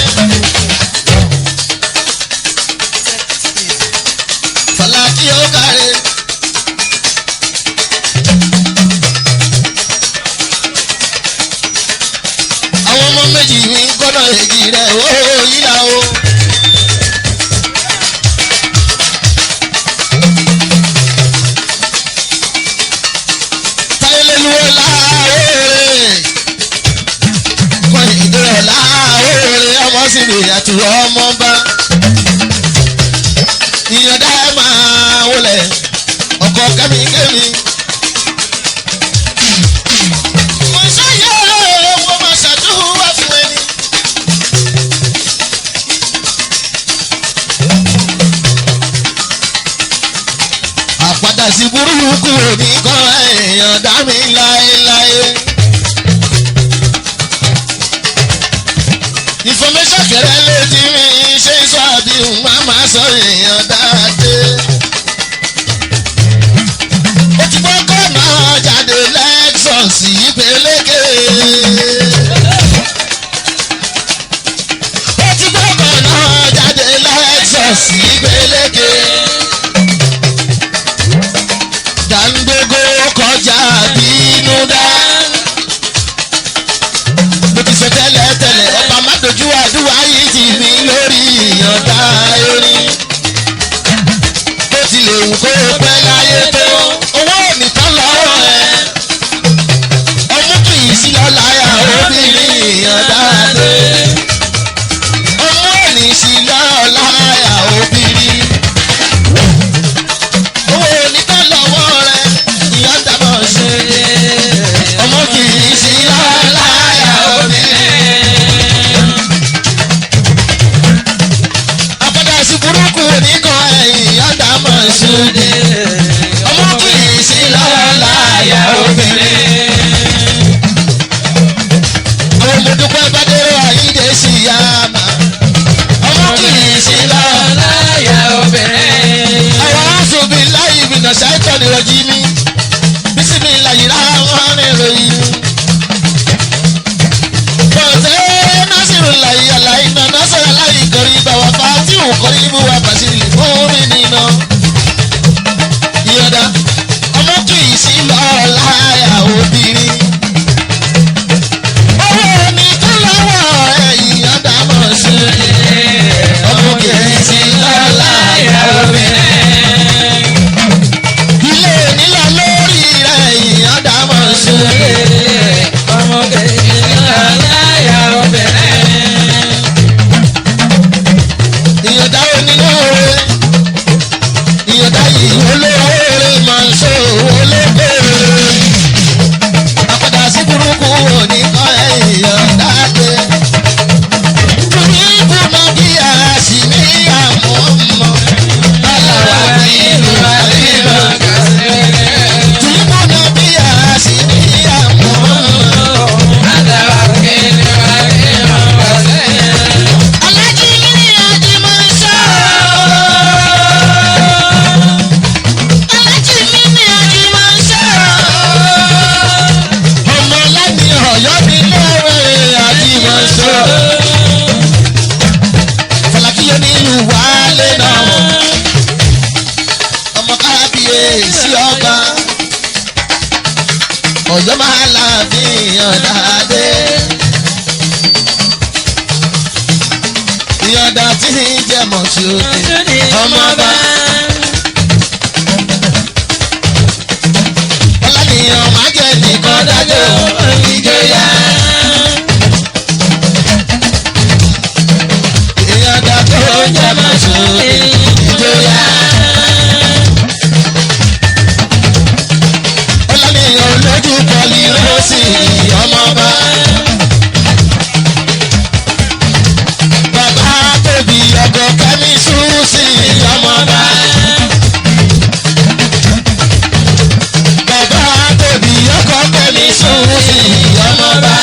Fàlàkì ó kárẹ̀. Àwọn ọmọ méjì mi ń kọ́nà èjì rẹ̀ ó yíra o. Táyéléluwó láàárẹ̀. Kọ́yìndé láàárẹ̀ ọmọ sì mi àti ọmọ bá. Ìyọ̀dá ẹ̀ máa wọlé ọkọ̀ kẹ́míkẹ́mí. Mo ṣe yẹ owó máa ṣàdúrà fún ẹni. Àpàdà sí burúkú òní kan èèyàn dá mi láéláé. Information kẹrẹ lè di mi ṣe sọ àbí má má sọ èèyàn dáadé. ìyànda erin. Bó tilẹ̀ wù kó o pẹ́ láyé tó, owó nìkan lọ́wọ́ ẹ̀. Ọmú kì í sí lọ́láyà obìnrin ìyànda dé. Ọmú ẹ̀nì sí lọ́láyà obìnrin. Owó nìkan lọ́wọ́ rẹ̀ ìyànda bọ̀ ṣe. Ọmọ kì í sí lọ́láyà obìnrin. Àpàdà sí burúkú nìkan ẹ̀yìn ìyànda mọ̀ ṣe. Ọmọ kì í sí lọ́láyà obìnrin. Àwọn ọmọdúpẹ́ bá dérò àyíǹde sí yá mà. Ọmọ kì í sí lọ́láyà
Obìnrin.
Àwọn aṣòbí láyé ìbìnà ṣáìtọ̀ ni rọjí mi. Bísí mi láyé rárá wọn ní ìròyìn. Bọ̀dé Násìrò láyé àlàyé náà Násìrò láyé kọrí bàwà Fátíù kọrí ibùwà Bàṣírì fún mi nínà. Ìyọ̀dá ọmọ kì í sí lọ́ọ̀láyà obìnrin. Owó mi tó lọ́wọ́ ẹ̀yìn ọ̀dà mọ̀ sí. Ọmọ kì í sí lọ́ọ̀láyà obìnrin. Ilé nílò lórí rẹ̀ ìyàn dámọ̀ sí. Ìyàndá onílóore, ìyàndá yìí olóore máa ń ṣe olóore. Àpàdà sí burúkú òní kan ìyàndá dé. Torí ìbùnà bí a sì ní àmọ́ mọ́. Bálàwà ní ìlú àríwá. Torí ìbùnà bí a sì ní àmọ́ mọ́. Alájí ní ajímọ̀ ń sọ. Alájí mi ní ajímọ̀ ń sọ. Ọmọ láti Ọ̀yọ́ mi lóore ajímọ̀ ń sọ. Fàlàkìyọ ní ìlú wálé náà. Ọmọ kábíyèsí ọba. Ọ̀yọ́ máa láàfin dáadé. Ìyọ̀dà tí ń jẹ́ mọ̀ṣúdì ọmọ ọba. Ọlánìyàn má jẹ́ nìkan dájọ́ ìjọyà. Ìyọ̀dà tó ń jẹ́ mọ̀ṣúdì ìjọyà. Ọlánìyàn olójú pọ̀lì rọ́ọ̀sì ọmọ ọba. Bàbá tóbi ọkọ̀ kẹ́mi ṣúùsì ọmọba. Bàbá tóbi ọkọ̀ kẹ́mi ṣúùsì ọmọba.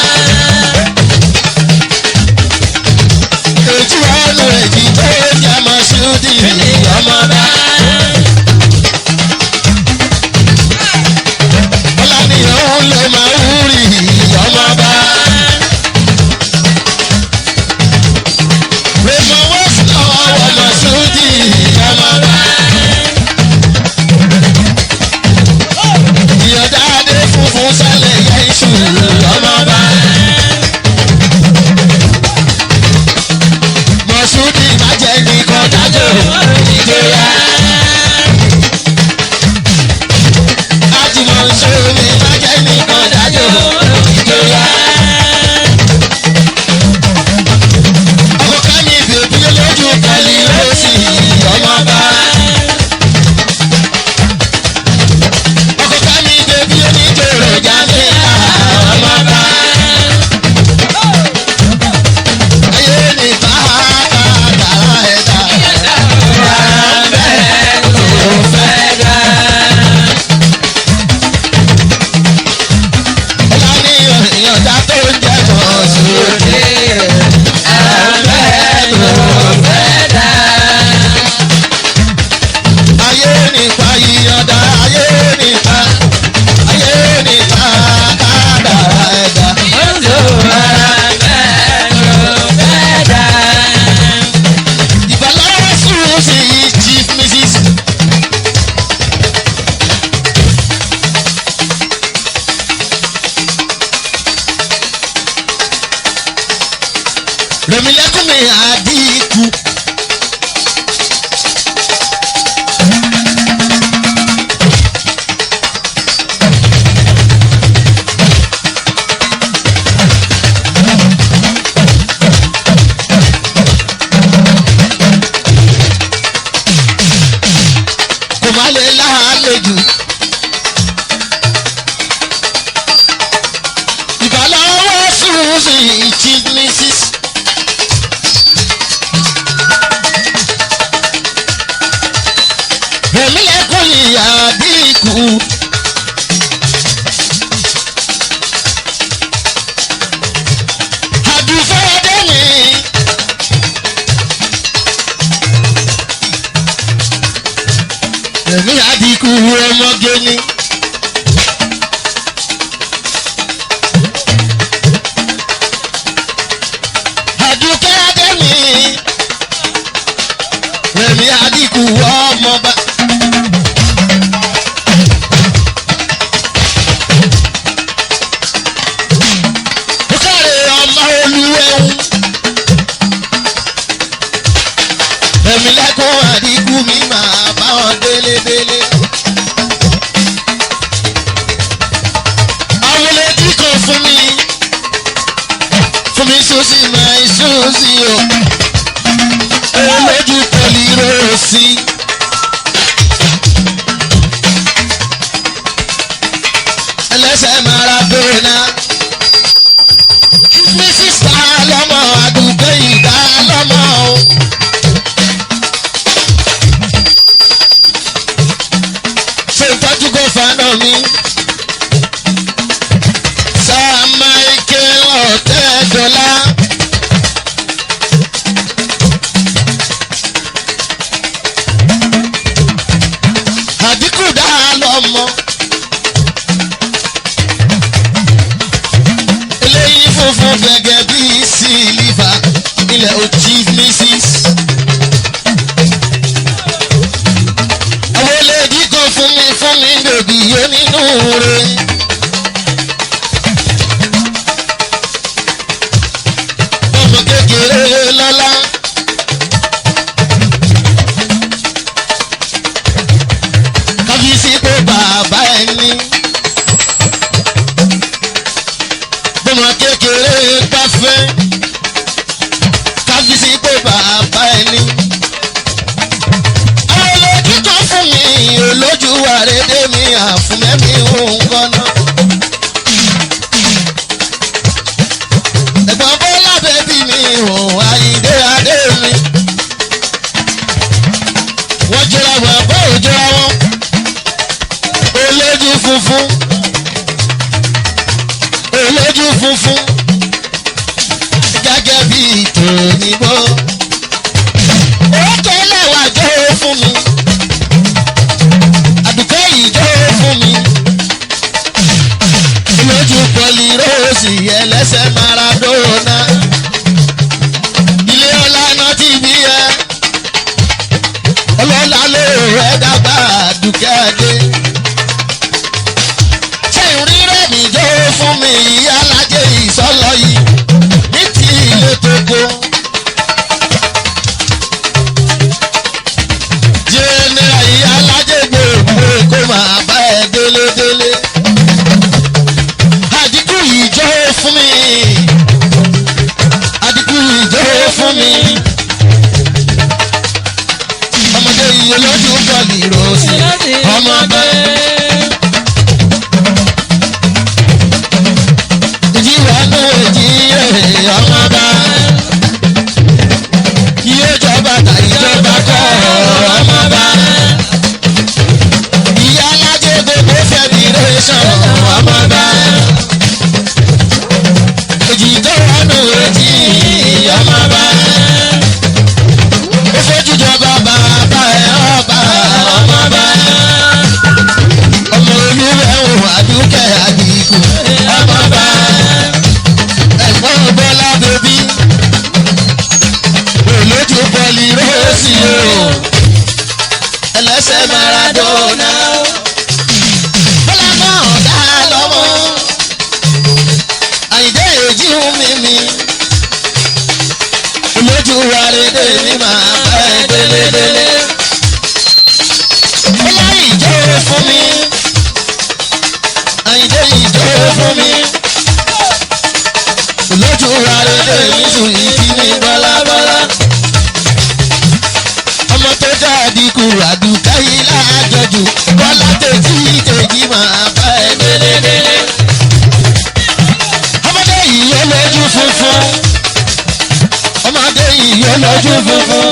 Ojú ọ̀nà èjì tó jẹ́ mọ̀ṣúdì ọmọba. Ọlánìyàn ló máa ń rí ọmọba. Raymond West lọ́wọ́ Mọ̀ṣúdì ọmọba. Ìyọ̀dá adé funfun sálẹ̀ yẹ iṣu ọmọba. Mọ̀ṣúdì má jẹ́ nìkan dájọ́ ìjọya. Ájìmọ̀ ṣomi má jẹ́ nìkan dájọ́ ìjọya. Ọkọ̀ kẹ́mi bèbí lójú pẹ̀lú lọ́sì ọmọba. Ọkọ̀ kẹ́mi bèbí oníjòrò jámíà ọmọba. Ayé ní bàbá dàrá ẹ̀dá. Bẹ́ẹ̀ ló fẹ́ dá. Ọlá ní ìyọ̀dá tó ń jẹ́ mọ̀ sóde. Ayé nípa ìyọ̀dá, ayé nípa, ayé nípa kádàrá ẹ̀dá. Ìbàlára sùn sí Chief Mrs. Rẹ̀mílẹ́kùn mi àdínkù. Suzy Chief Mrs. Rẹ̀mí lẹ́kùn ìyá dínkù. Àdùfẹ́ dẹ́mi. Rẹ̀mí àdínkù ọmọge ni. Àdùkẹ́ dẹ́mi. Rẹ̀mí àdínkù ọmọba. Ó káre ọmọ olúwẹ̀hún. Rẹ̀mí lẹ́kùn àdínkù mi máa bá wọn délé délé. Àwọn olè kan fún mi. Fún mi sósì máa ń sósì o. Olójú pọ̀lì ròsì. Ẹlẹ́sẹ̀ Maradona. Mrs. Ta lọ́mọ àdúgbò ìdá lọ́mọ o. Ṣé ìtọ́jú kò fana mi? Sir Michael Ọ̀tẹ́dọ́lá. Àdínkù dá lọ́mọ. Eléyìí funfun gẹ́gẹ́ bí sílífà ilẹ̀ ò chief mrs. Àwọn olèdí kan fún mi bèbí onínú rẹ̀. Ọmọ kékeré lọ́lá. Kábíyèsí pé bàbá ẹni. Bọ́mọ kékeré gbáfẹ́. Kábíyèsí pé bàbá ẹni. Àwọn olójú kan fún mi, olójú àrédé mi àfúnmẹ́mi òun kọ́nà. Ẹ̀gbọ́n Bọ́lá bẹ́bí mi ò Àyìndé adé mi. Wọ́n jọra wọn bó ò jọra wọn. Olójú funfun. Olójú funfun. Gẹ́gẹ́ bí tòyìnbó. Ó tẹ́lẹ̀ wá jó fún mi. Àdùkẹ́ yìí jó fún mi. Olójú pọ̀lì róòsì ẹlẹ́sẹ̀ Maradona. Ilé ọlá náà ti bí ẹ. Ọlọ́lá ló rẹ̀ dàgbà Àdùkẹ́ adé. Ṣé ìrírẹ́ mi jó fún mi ìyá alájẹ ìsọlọ yìí ní ti ilé tókó. Jẹ́nẹ́ra ìyá alájẹ gbogbo kó máa bá ẹ délé délé. Àdínkù ìjọ fún mi. Àdínkù ìjọ fún mi. Ọmọdé yìí lójú bọ́ọ̀lì ròsì. Ọmọ bá ìjìwà nù èjì rẹ̀ ọmọ bá. Iye ìjọba tà ìjọba kọ́ ọmọ bá. Ìyá alájẹ gbogbo federation ọmọ bá. Èjì tó wà nù èjì ọmọ bá. Ó fojú jọba bàbá ẹ̀ ọba ọmọ bá. Ọmọ olúwẹ̀hùn àdúkẹ́ àdìkù ọmọ bá. Ẹ̀gbọ́n Bọ́lá bèbí. Olójú bọ́ọ̀lì róòsì o. Ẹlẹ́sẹ̀ Maradona. Bọ́lá náà dá lọ́mọ. Àyìndé èjì ń mímí. Olójú àrédè mi máa bá ẹ délé délé. Bọ́lá ìjó fún mi. Àyìndé ìjó fún mi. Olójú àrédè mi sùn ìdí mi bọ́lá bọ́lá. Ọmọ tó jáde kú àdùká yìí láàjọjù. Bọ́lá tèjì tèjì máa bá ẹ délé délé. Ọmọdé yìí olójú Olójú funfun.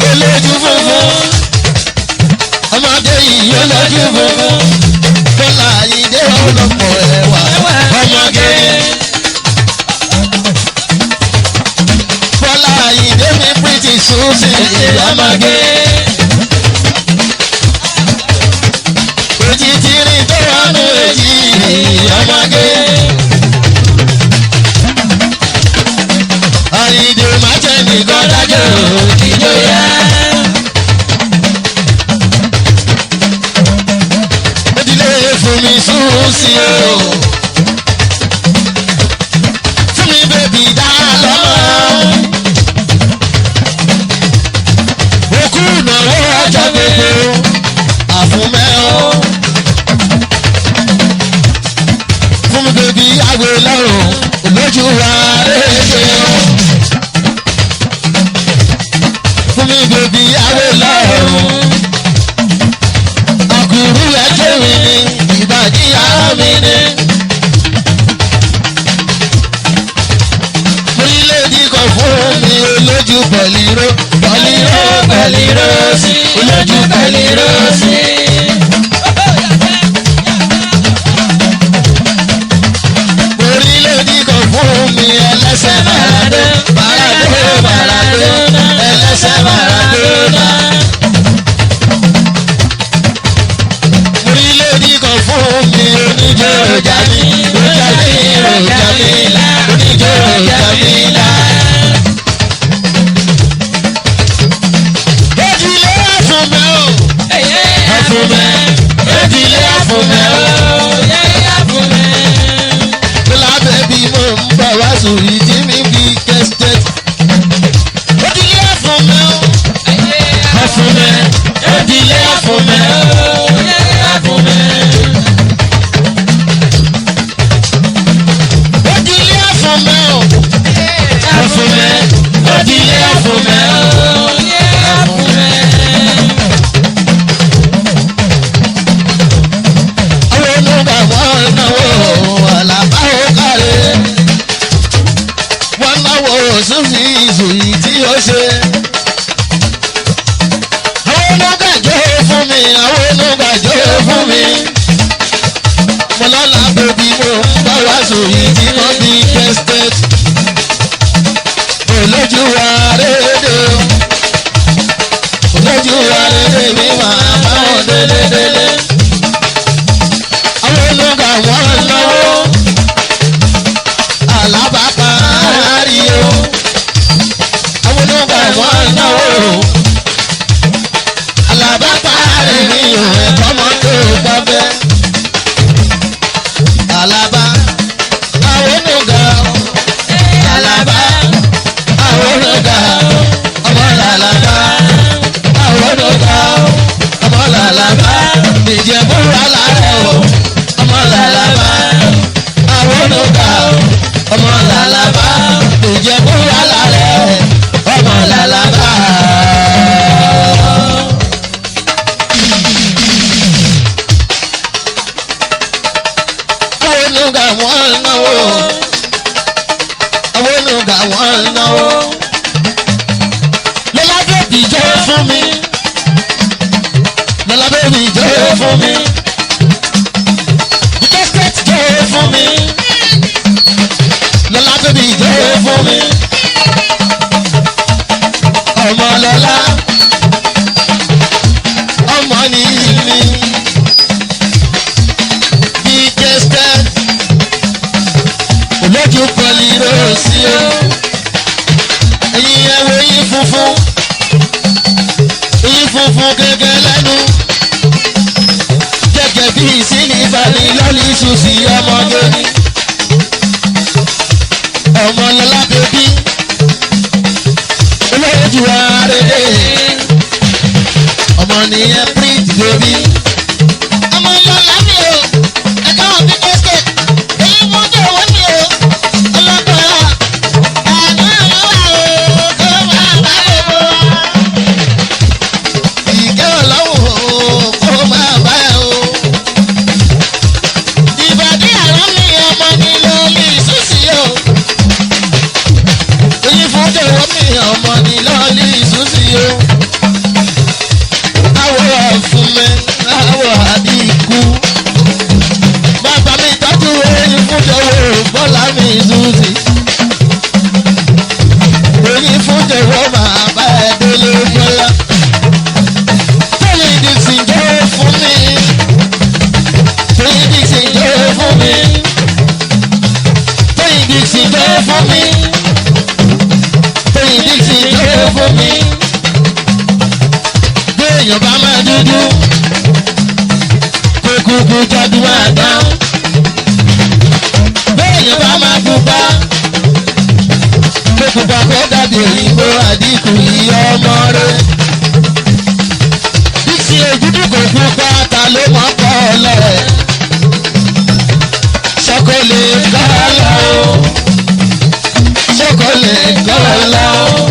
Olójú funfun. Ọmọdé yìí olójú funfun. Bọ́lá Àyìndé ọlọ́pọ̀ ẹ̀wà. Ọmọge. Bọ́lá Àyìndé mi pretty Suzy ọmọge. Èjì tí rìn tó wọnú èjì ọmọge. Àyìndé má jẹ́ nìkan dájọ́ ìjọyà. Ìdílé fún mi Suzy o. Fún mi bèbí dá lọ́mọ. Òkú ìnáwó ọjọ́ gbogbo àfúnmẹ́ o. Fún mi bèbí àwẹ̀ lọ́rùn olójú wa rédè o. Fún mi bèbí àwẹ̀ lọ́rùn. Àkùrú ẹjẹ́ mi ni ìbàdí ara mi ni. Orílẹ̀-èdè kan fún mi olójú pẹ̀líró pẹ̀líró pẹ̀líró sí olójú pẹ̀líró sí. Orílẹ̀-èdè kan fún mi ẹlẹ́sẹ̀ màràdó màràdó màràdó ẹlẹ́sẹ̀ màràdó. Orílẹ̀-èdè kan fún mi oníjó jàmí jàmí jàmí oníjó jàmí là. Ejìlé àfúnmẹ́ o, àfúnmẹ́, ejìlé àfúnmẹ́ o. Lábẹ́ bí mo ń bọ̀ wá sórí tí mi fi kẹ́sítẹ́t. Ejìlé àfúnmẹ́ o, àfúnmẹ́, ejìlé àfúnmẹ́ o. Ejìlé àfúnmẹ́ o, àfúnmẹ́, ejìlé àfúnmẹ́ o. Àwọn onígbà wọn náwó àlàbá ó kárẹ̀. Wọ́n náwó sófin ìzòyí tí ó ṣe. Àwọn onígbàjọ́ fún mi, àwọn onígbàjọ́ fún mi. Mo lọ́la bèbí mo ń bá wá sòyí tí wọ́n bí tested. Olójú wa rédè. Olójú wa rédè mi máa bá wọn délé délé. Àwọn olóńgà wọn náwó alábàáparí o. Àwọn olóńgà wọn náwó alábàáparí mi ò ẹ̀kọ́ mọ́tò gbọ́fẹ́. Alábà àwọn olóńgà alábà àwọn olóńgà ọmọ làlábà àwọn olóńgà ọmọ làlábà ìjẹ̀búra làárẹ̀ o ọmọ làlábà àwọn olóńgà ọmọ làlábà ìjẹ̀búra làárẹ̀ ọmọ làlábà. Àwọn olóńgà wọn náwó àwọn olóńgà wọn náwó lọ́lá bèbí jẹ́ fún mi lọ́lá bèbí jẹ́ fún mi ìkẹ́sẹ̀tì jẹ́ fún mi lọ́lá bèbí jẹ́ fún mi ọmọ lọ́lá ọmọ ní mi ìkẹ́sẹ̀tì olójú pọ̀lì rọ́ọ̀sì o ẹ̀yin ẹ̀wọ̀ yín funfun yín funfun gẹ́gẹ́ lẹ́nu gẹ́gẹ́ bí sílífà ní lọ́lí ṣùṣì ọmọge ni ọmọ lọ́lá bèbí olójú àrèdè ọmọ nìyẹn print bèbí.
Ọmọ lọ́la mi o, ẹ̀ka òbí kẹ́sẹ̀, èyí mú jọ̀wọ́ mi o, ọlọ́pàá, àánú àánú wà o, kó máa bá gbogbo wa.
Ìkẹ́ ọlọ́run o, kó máa bá ẹ o.
Ìbàdí àrán mi ọmọ ni lórí ìsúsì o.
Eyín Béèyàn bá máa dúdú, kó kúkú jọdún máa dán. Béèyàn bá máa pupa, kó pupa kó dàbí òyìnbó àdínkù yìí ọmọ rẹ̀. Bísí ojúdú kò pupa ta ló mọ̀ kọ́ lẹ̀. Ṣọ́kò lè kọ́ lọ o. Ṣọ́kò lè kọ́ lọ o.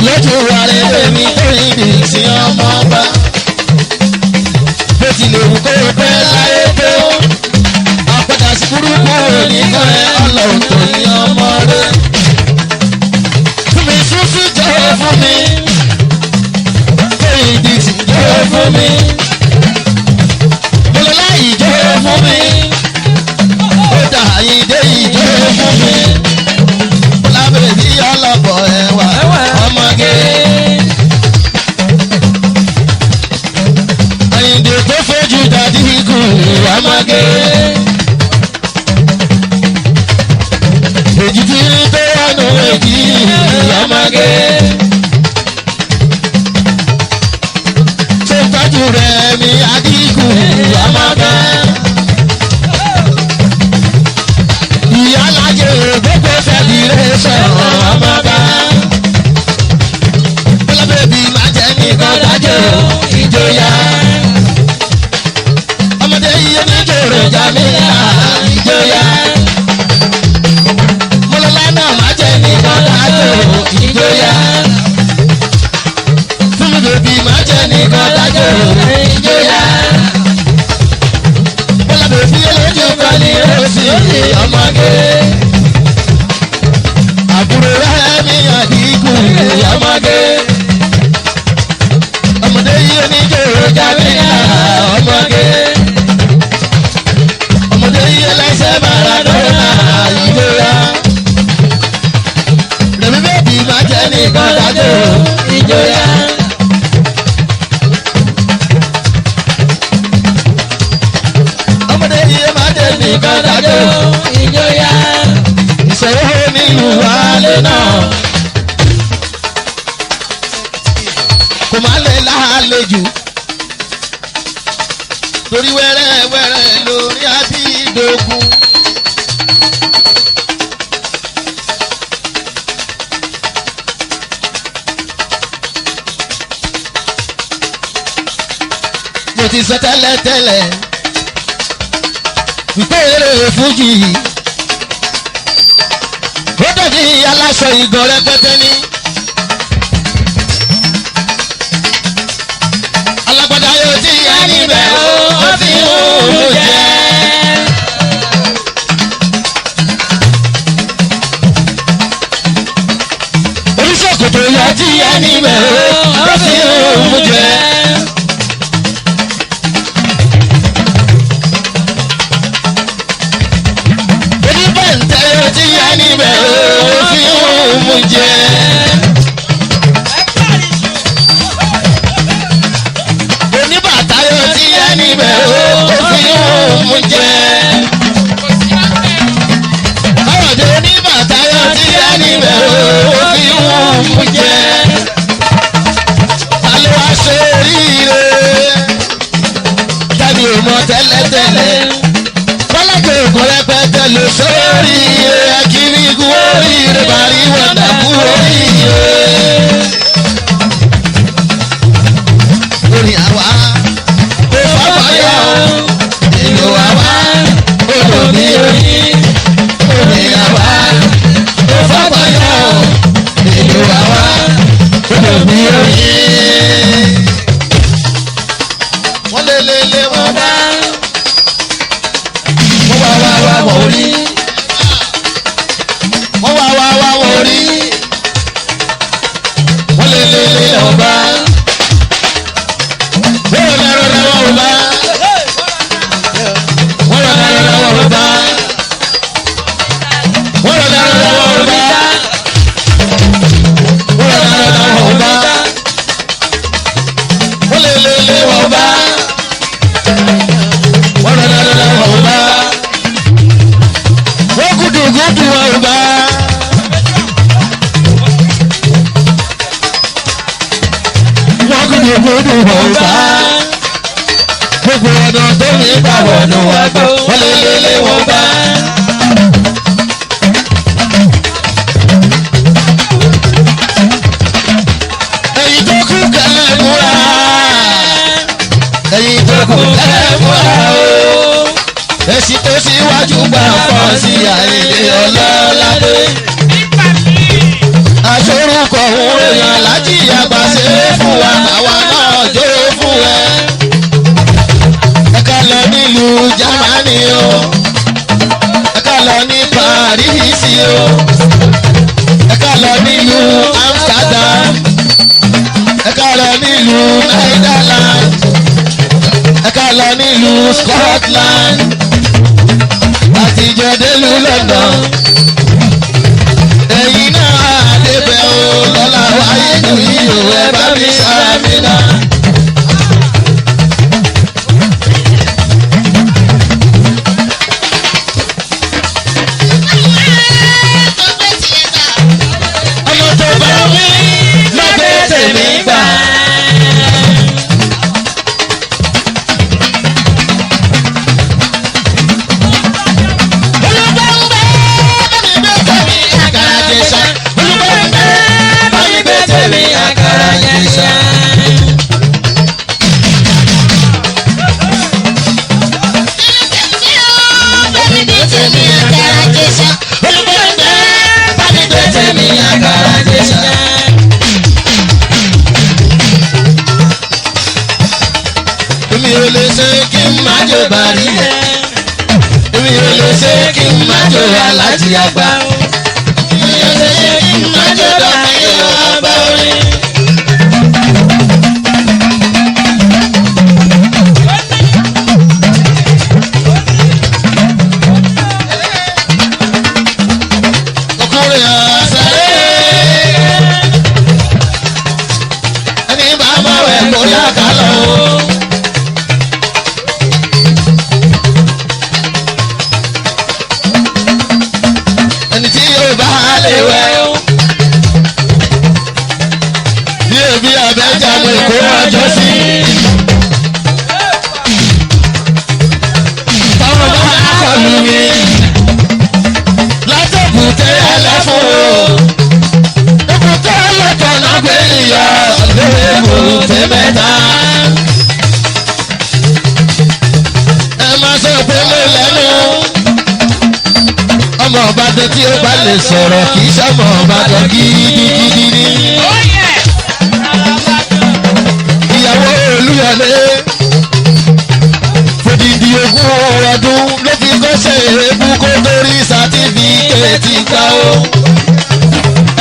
Lójú wa rẹ̀ èmi tó ìdí sí ọmọ ọba. Bó tilẹ̀ wù kó pẹ́ láyé tó. Àpàdà sí burúkú òní kan ẹ ọlọ́run tó ní ọmọ rẹ̀. Fún mi fúnfún jẹ́ fún mi. Tó ìdí sí jẹ́ fún mi. Bọ́lá ìjẹ́ fún mi. Ó dà ìdé ìjẹ́ fún mi. Lábẹ́ bí ọlọ́pọ̀ ẹ̀wà ọmọge. Àyìndé tó fojú dàdí kù ọmọge. Èjì tí rí tó wọnú èjì ọmọge. Tó tọ́jú rẹ̀ mi àdínkù ọmọge. Ìyá alájẹ gbogbo fẹ́dírẹ́sọ̀ ọmọba. Bọ́lá bèbí má jẹ́ nìkan dájọ́ ìjòyà. Ọmọdé yìí ní jòrò jàmílà ìjòyà. Mọ́lọ́lá náà má jẹ́ nìkan dájọ́ ìjòyà. Fúnmi bèbí má jẹ́ nìkan dájọ́ ìjòyà. Bọ́lá bèbí olójú kan ní òsì ọmọge. Àbúrò rẹ̀ mi àdínkù ọmọge. Ọmọdé yìí oníjòrò jámíà ọmọge. Ọmọdé yìí ẹlẹ́sẹ̀ Maradona ìjọra. Rẹ̀mí bèbí má jẹ́ nìkan dájọ́ ìjọra. Ọmọdé yìí má jẹ́ nìkan dájọ́
Ìjọyà.
ìṣòro nílùú wálé náà. Kò má lè láàlejò. Torí wẹ́rẹ́ wẹ́rẹ́ lórí àbídógún. Mo ti sọ tẹ́lẹ̀tẹ́lẹ̀ wípé eré fújì yìí ó dàbí aláṣọ ìgàn rẹpẹtẹ ní. Alágbádá yóò ti yá níbẹ̀ ó ó fi ń hù jẹ́. Oníṣòkòtò yóò ti yá níbẹ̀ ó ó fi ń hù jẹ́. Oníbẹ̀ǹtẹ̀ yóò ti yá níbẹ̀ ó ó fi ń hù jẹ́. Oníbàtà yóò ti yá níbẹ̀ ó ó fi ń hù jẹ́. Káyọ̀dé oníbàtà yóò ti yá níbẹ̀ ó ó fi ń hù jẹ́. Ta ló wá ṣe oríire? Tàbí ò mọ̀ tẹ́lẹ̀tẹ́lẹ̀. Bọ́lájọ ògùn rẹpẹtẹ ló sóríire. Akíní kú oríire, bàrí wọ̀dà kú oríire. Orin àwa ó fàfàyà èlò àwa ó lò ní oyin. Orin àwa ó fàfàyà èlò àwa ó lò ní oyin. Wọ́n lé lé lé wọ́n bá wọ́n wá wá wá wọ́n rí. Wọ́n wá wá wá wọ́n rí. Wọ́n lé lé lé wọ́n bá. Wọ́n rọra rọra wọ́n bá. Wọ́n rọra rọra wọ́n bá. Wọ́n rọra rọra wọ́n bá. Wọ́n rọra rọra wọ́n bá. Wọ́n lé lé lé wọ́n bá. Wọ́n rọra rọra wọ́n bá. Wọ́n gúdùgúdù wọ́n bá. Wọ́n gúdùgúdù Ògúdù wọn bá. Gbogbo ọ̀nà tó ní gbà wọ̀nù àgbò wọ́n lé lé lé wọn bá. Ẹ̀yin tó kú kẹ́ ẹ múra. Ẹ̀yin tó kú kẹ́ ẹ múra o. Èsì tó síwájú gbà pọ̀ sí Àyìndé Ọlọ́ládé. Aṣórúkọ òun èèyàn láti àgbà ṣe é fún wa, àwa náà jó fún ẹ. Ẹ ká lọ nílùú Jámánì o. Ẹ ká lọ ní Parísì o. Ẹ ká lọ nílùú Amsterdam. Ẹ ká lọ nílùú Netherlands. Ẹ ká lọ nílùú Scotland. Àtijọ́ délùú London. Ẹ̀yin náà débẹ̀ o lọ́la wáyé nìyí o ẹ bá mi sára náà. Ọmọ tó bá wí má gbé tèmi gbà. Olùgbàǹgbẹ́ bá mi gbé tèmi àkàrà jẹ̀ṣà. Olùgbàǹgbẹ́ bá mi gbé tèmi àkàrà jẹ̀ṣà. Tèmi àkàrà jẹ̀ṣà. Olùgbàǹgbẹ́ bá mi gbé tèmi àkàrà jẹ̀ṣà. Èmi ò lè ṣe kí n má jò bàrí. Èmi ò lè ṣe kí n má jò aláàjì àgbà. Èmi ò lè ṣe kí n má jò dọ́kítà ọba orin. Ọkùnrin ọ̀sẹ̀ ẹni bá máa wẹ̀ kó yá ká lọ o. Ẹni tí yóò bá lè wẹ̀ o. Bí ebi abẹ́jà lè kó ọjọ́ sí. Táwọn bá kọlù mi. Látọ̀bùtẹ́ ẹlẹ́fun o. Èbúté ẹlẹ́tọ̀ náà gbé ìyá lébùté mẹ́ta. Ẹ má sọ pé mo lẹ́nu. Ọmọ Ìbàdàn tí ó bá lè sọ̀rọ̀ kì í sọmọ Ìbàdàn gidigidi ni. Ìyàwó Olúyọ̀lé fòdìdí ogún ọdún ló fi kọ́ṣẹ́ èébú kó torí sátífíkẹ́ẹ̀tì gbà ó.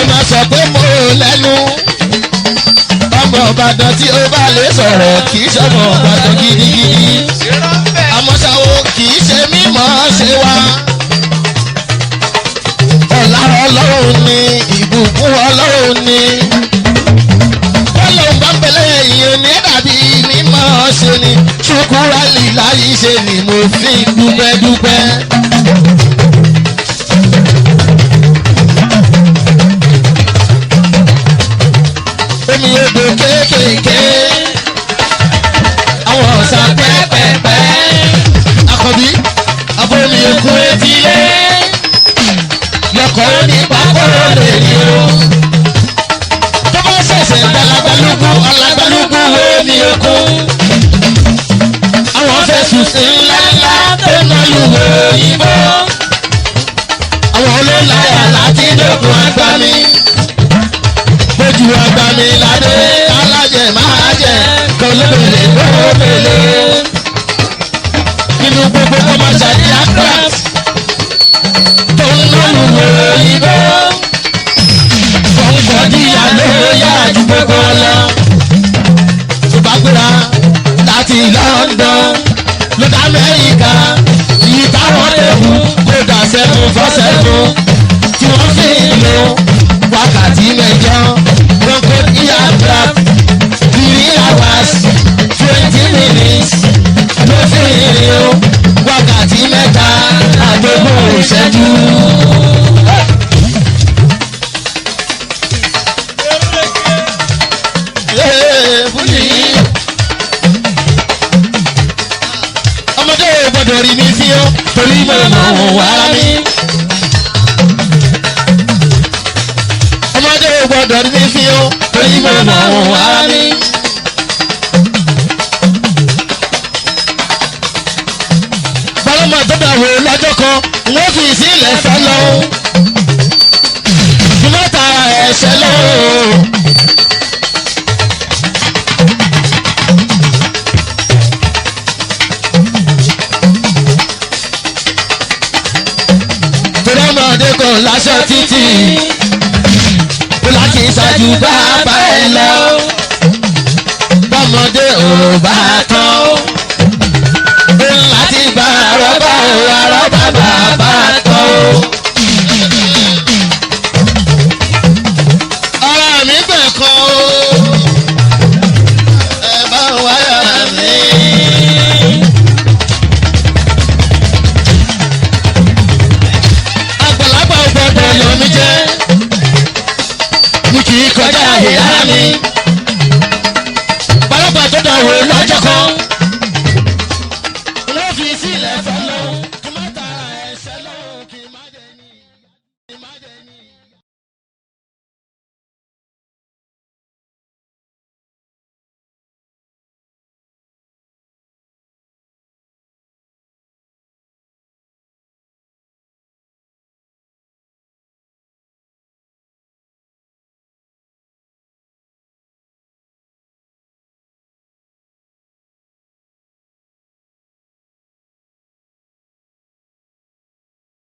Ẹ má sọ pé mo lẹ́nu. Ọmọ Ìbàdàn tí ó bá lè sọ̀rọ̀ kì í sọmọ Ìbàdàn gidigidi. Àmọ́ ṣá o kì í ṣe mímọ́ ṣe wá. Ọlá Ọlọ́run ni ìbùkún Ọlọ́run ni. Bọ́lá ń bá ń bẹ̀lẹ̀ èèyàn ní dàbí mímọ́ ṣe ni. Ṣùkúrálì láyé ṣe ni mo fi ń dúpẹ́ dúpẹ́. Omi odò kéékèèké, àwọn ọ̀sà pẹ́pẹ́pẹ́. Àkọ́bí, abomi òkun etílé lọkọ̀ ó ní pápọ́rọ̀ lè ní o. Tó bá ṣẹ̀ṣẹ̀ gbalagbálúgbú alágbálúgbú wo ni okun. Àwọn fẹ̀sùn sí ńláńlá tó ná lùwẹ̀ òyìnbó. Àwọn olóláyà láti dókun àgbà mi. Bójú àgbà mi ládé alájẹ máa jẹ kọlóbèlè lóbèlè. Nínú gbogbo kọ́mọ̀ṣà ní aircraft tó ń lọ́lùwẹ̀ òyìnbó. Kọ̀ǹkọ̀ díyà ló yá ju gbogbo lọ. Tó bá gbéra láti London ló dá Amẹ́ríkà. Yìí táwọn lèwu kó dà 747 tí wọ́n fi ń lo wákàtí mẹ́jọ. Bronco aircraft 3 hours 20 minutes ló fi ń rìn o wákàtí mẹ́ta àtogún ìṣẹ́jú. Fújì Torí ọmọdé kò láṣọ títì, kó láti ṣáájú bàbá ẹ lọ. Bọ́mọdé ò bá tán, ó ń láti bá àrọ́bá ò àrọ́bá bàbá tán o. Ara mi gbẹ̀ kan o, ẹ bá wáyà mi. Àgbàlagbà ò gbọ́dọ̀ yọ mí jẹ́, mi kì í kọjá ìyá mi. Balọ̀gbà tó dàn wò lọ́jọ́ kan.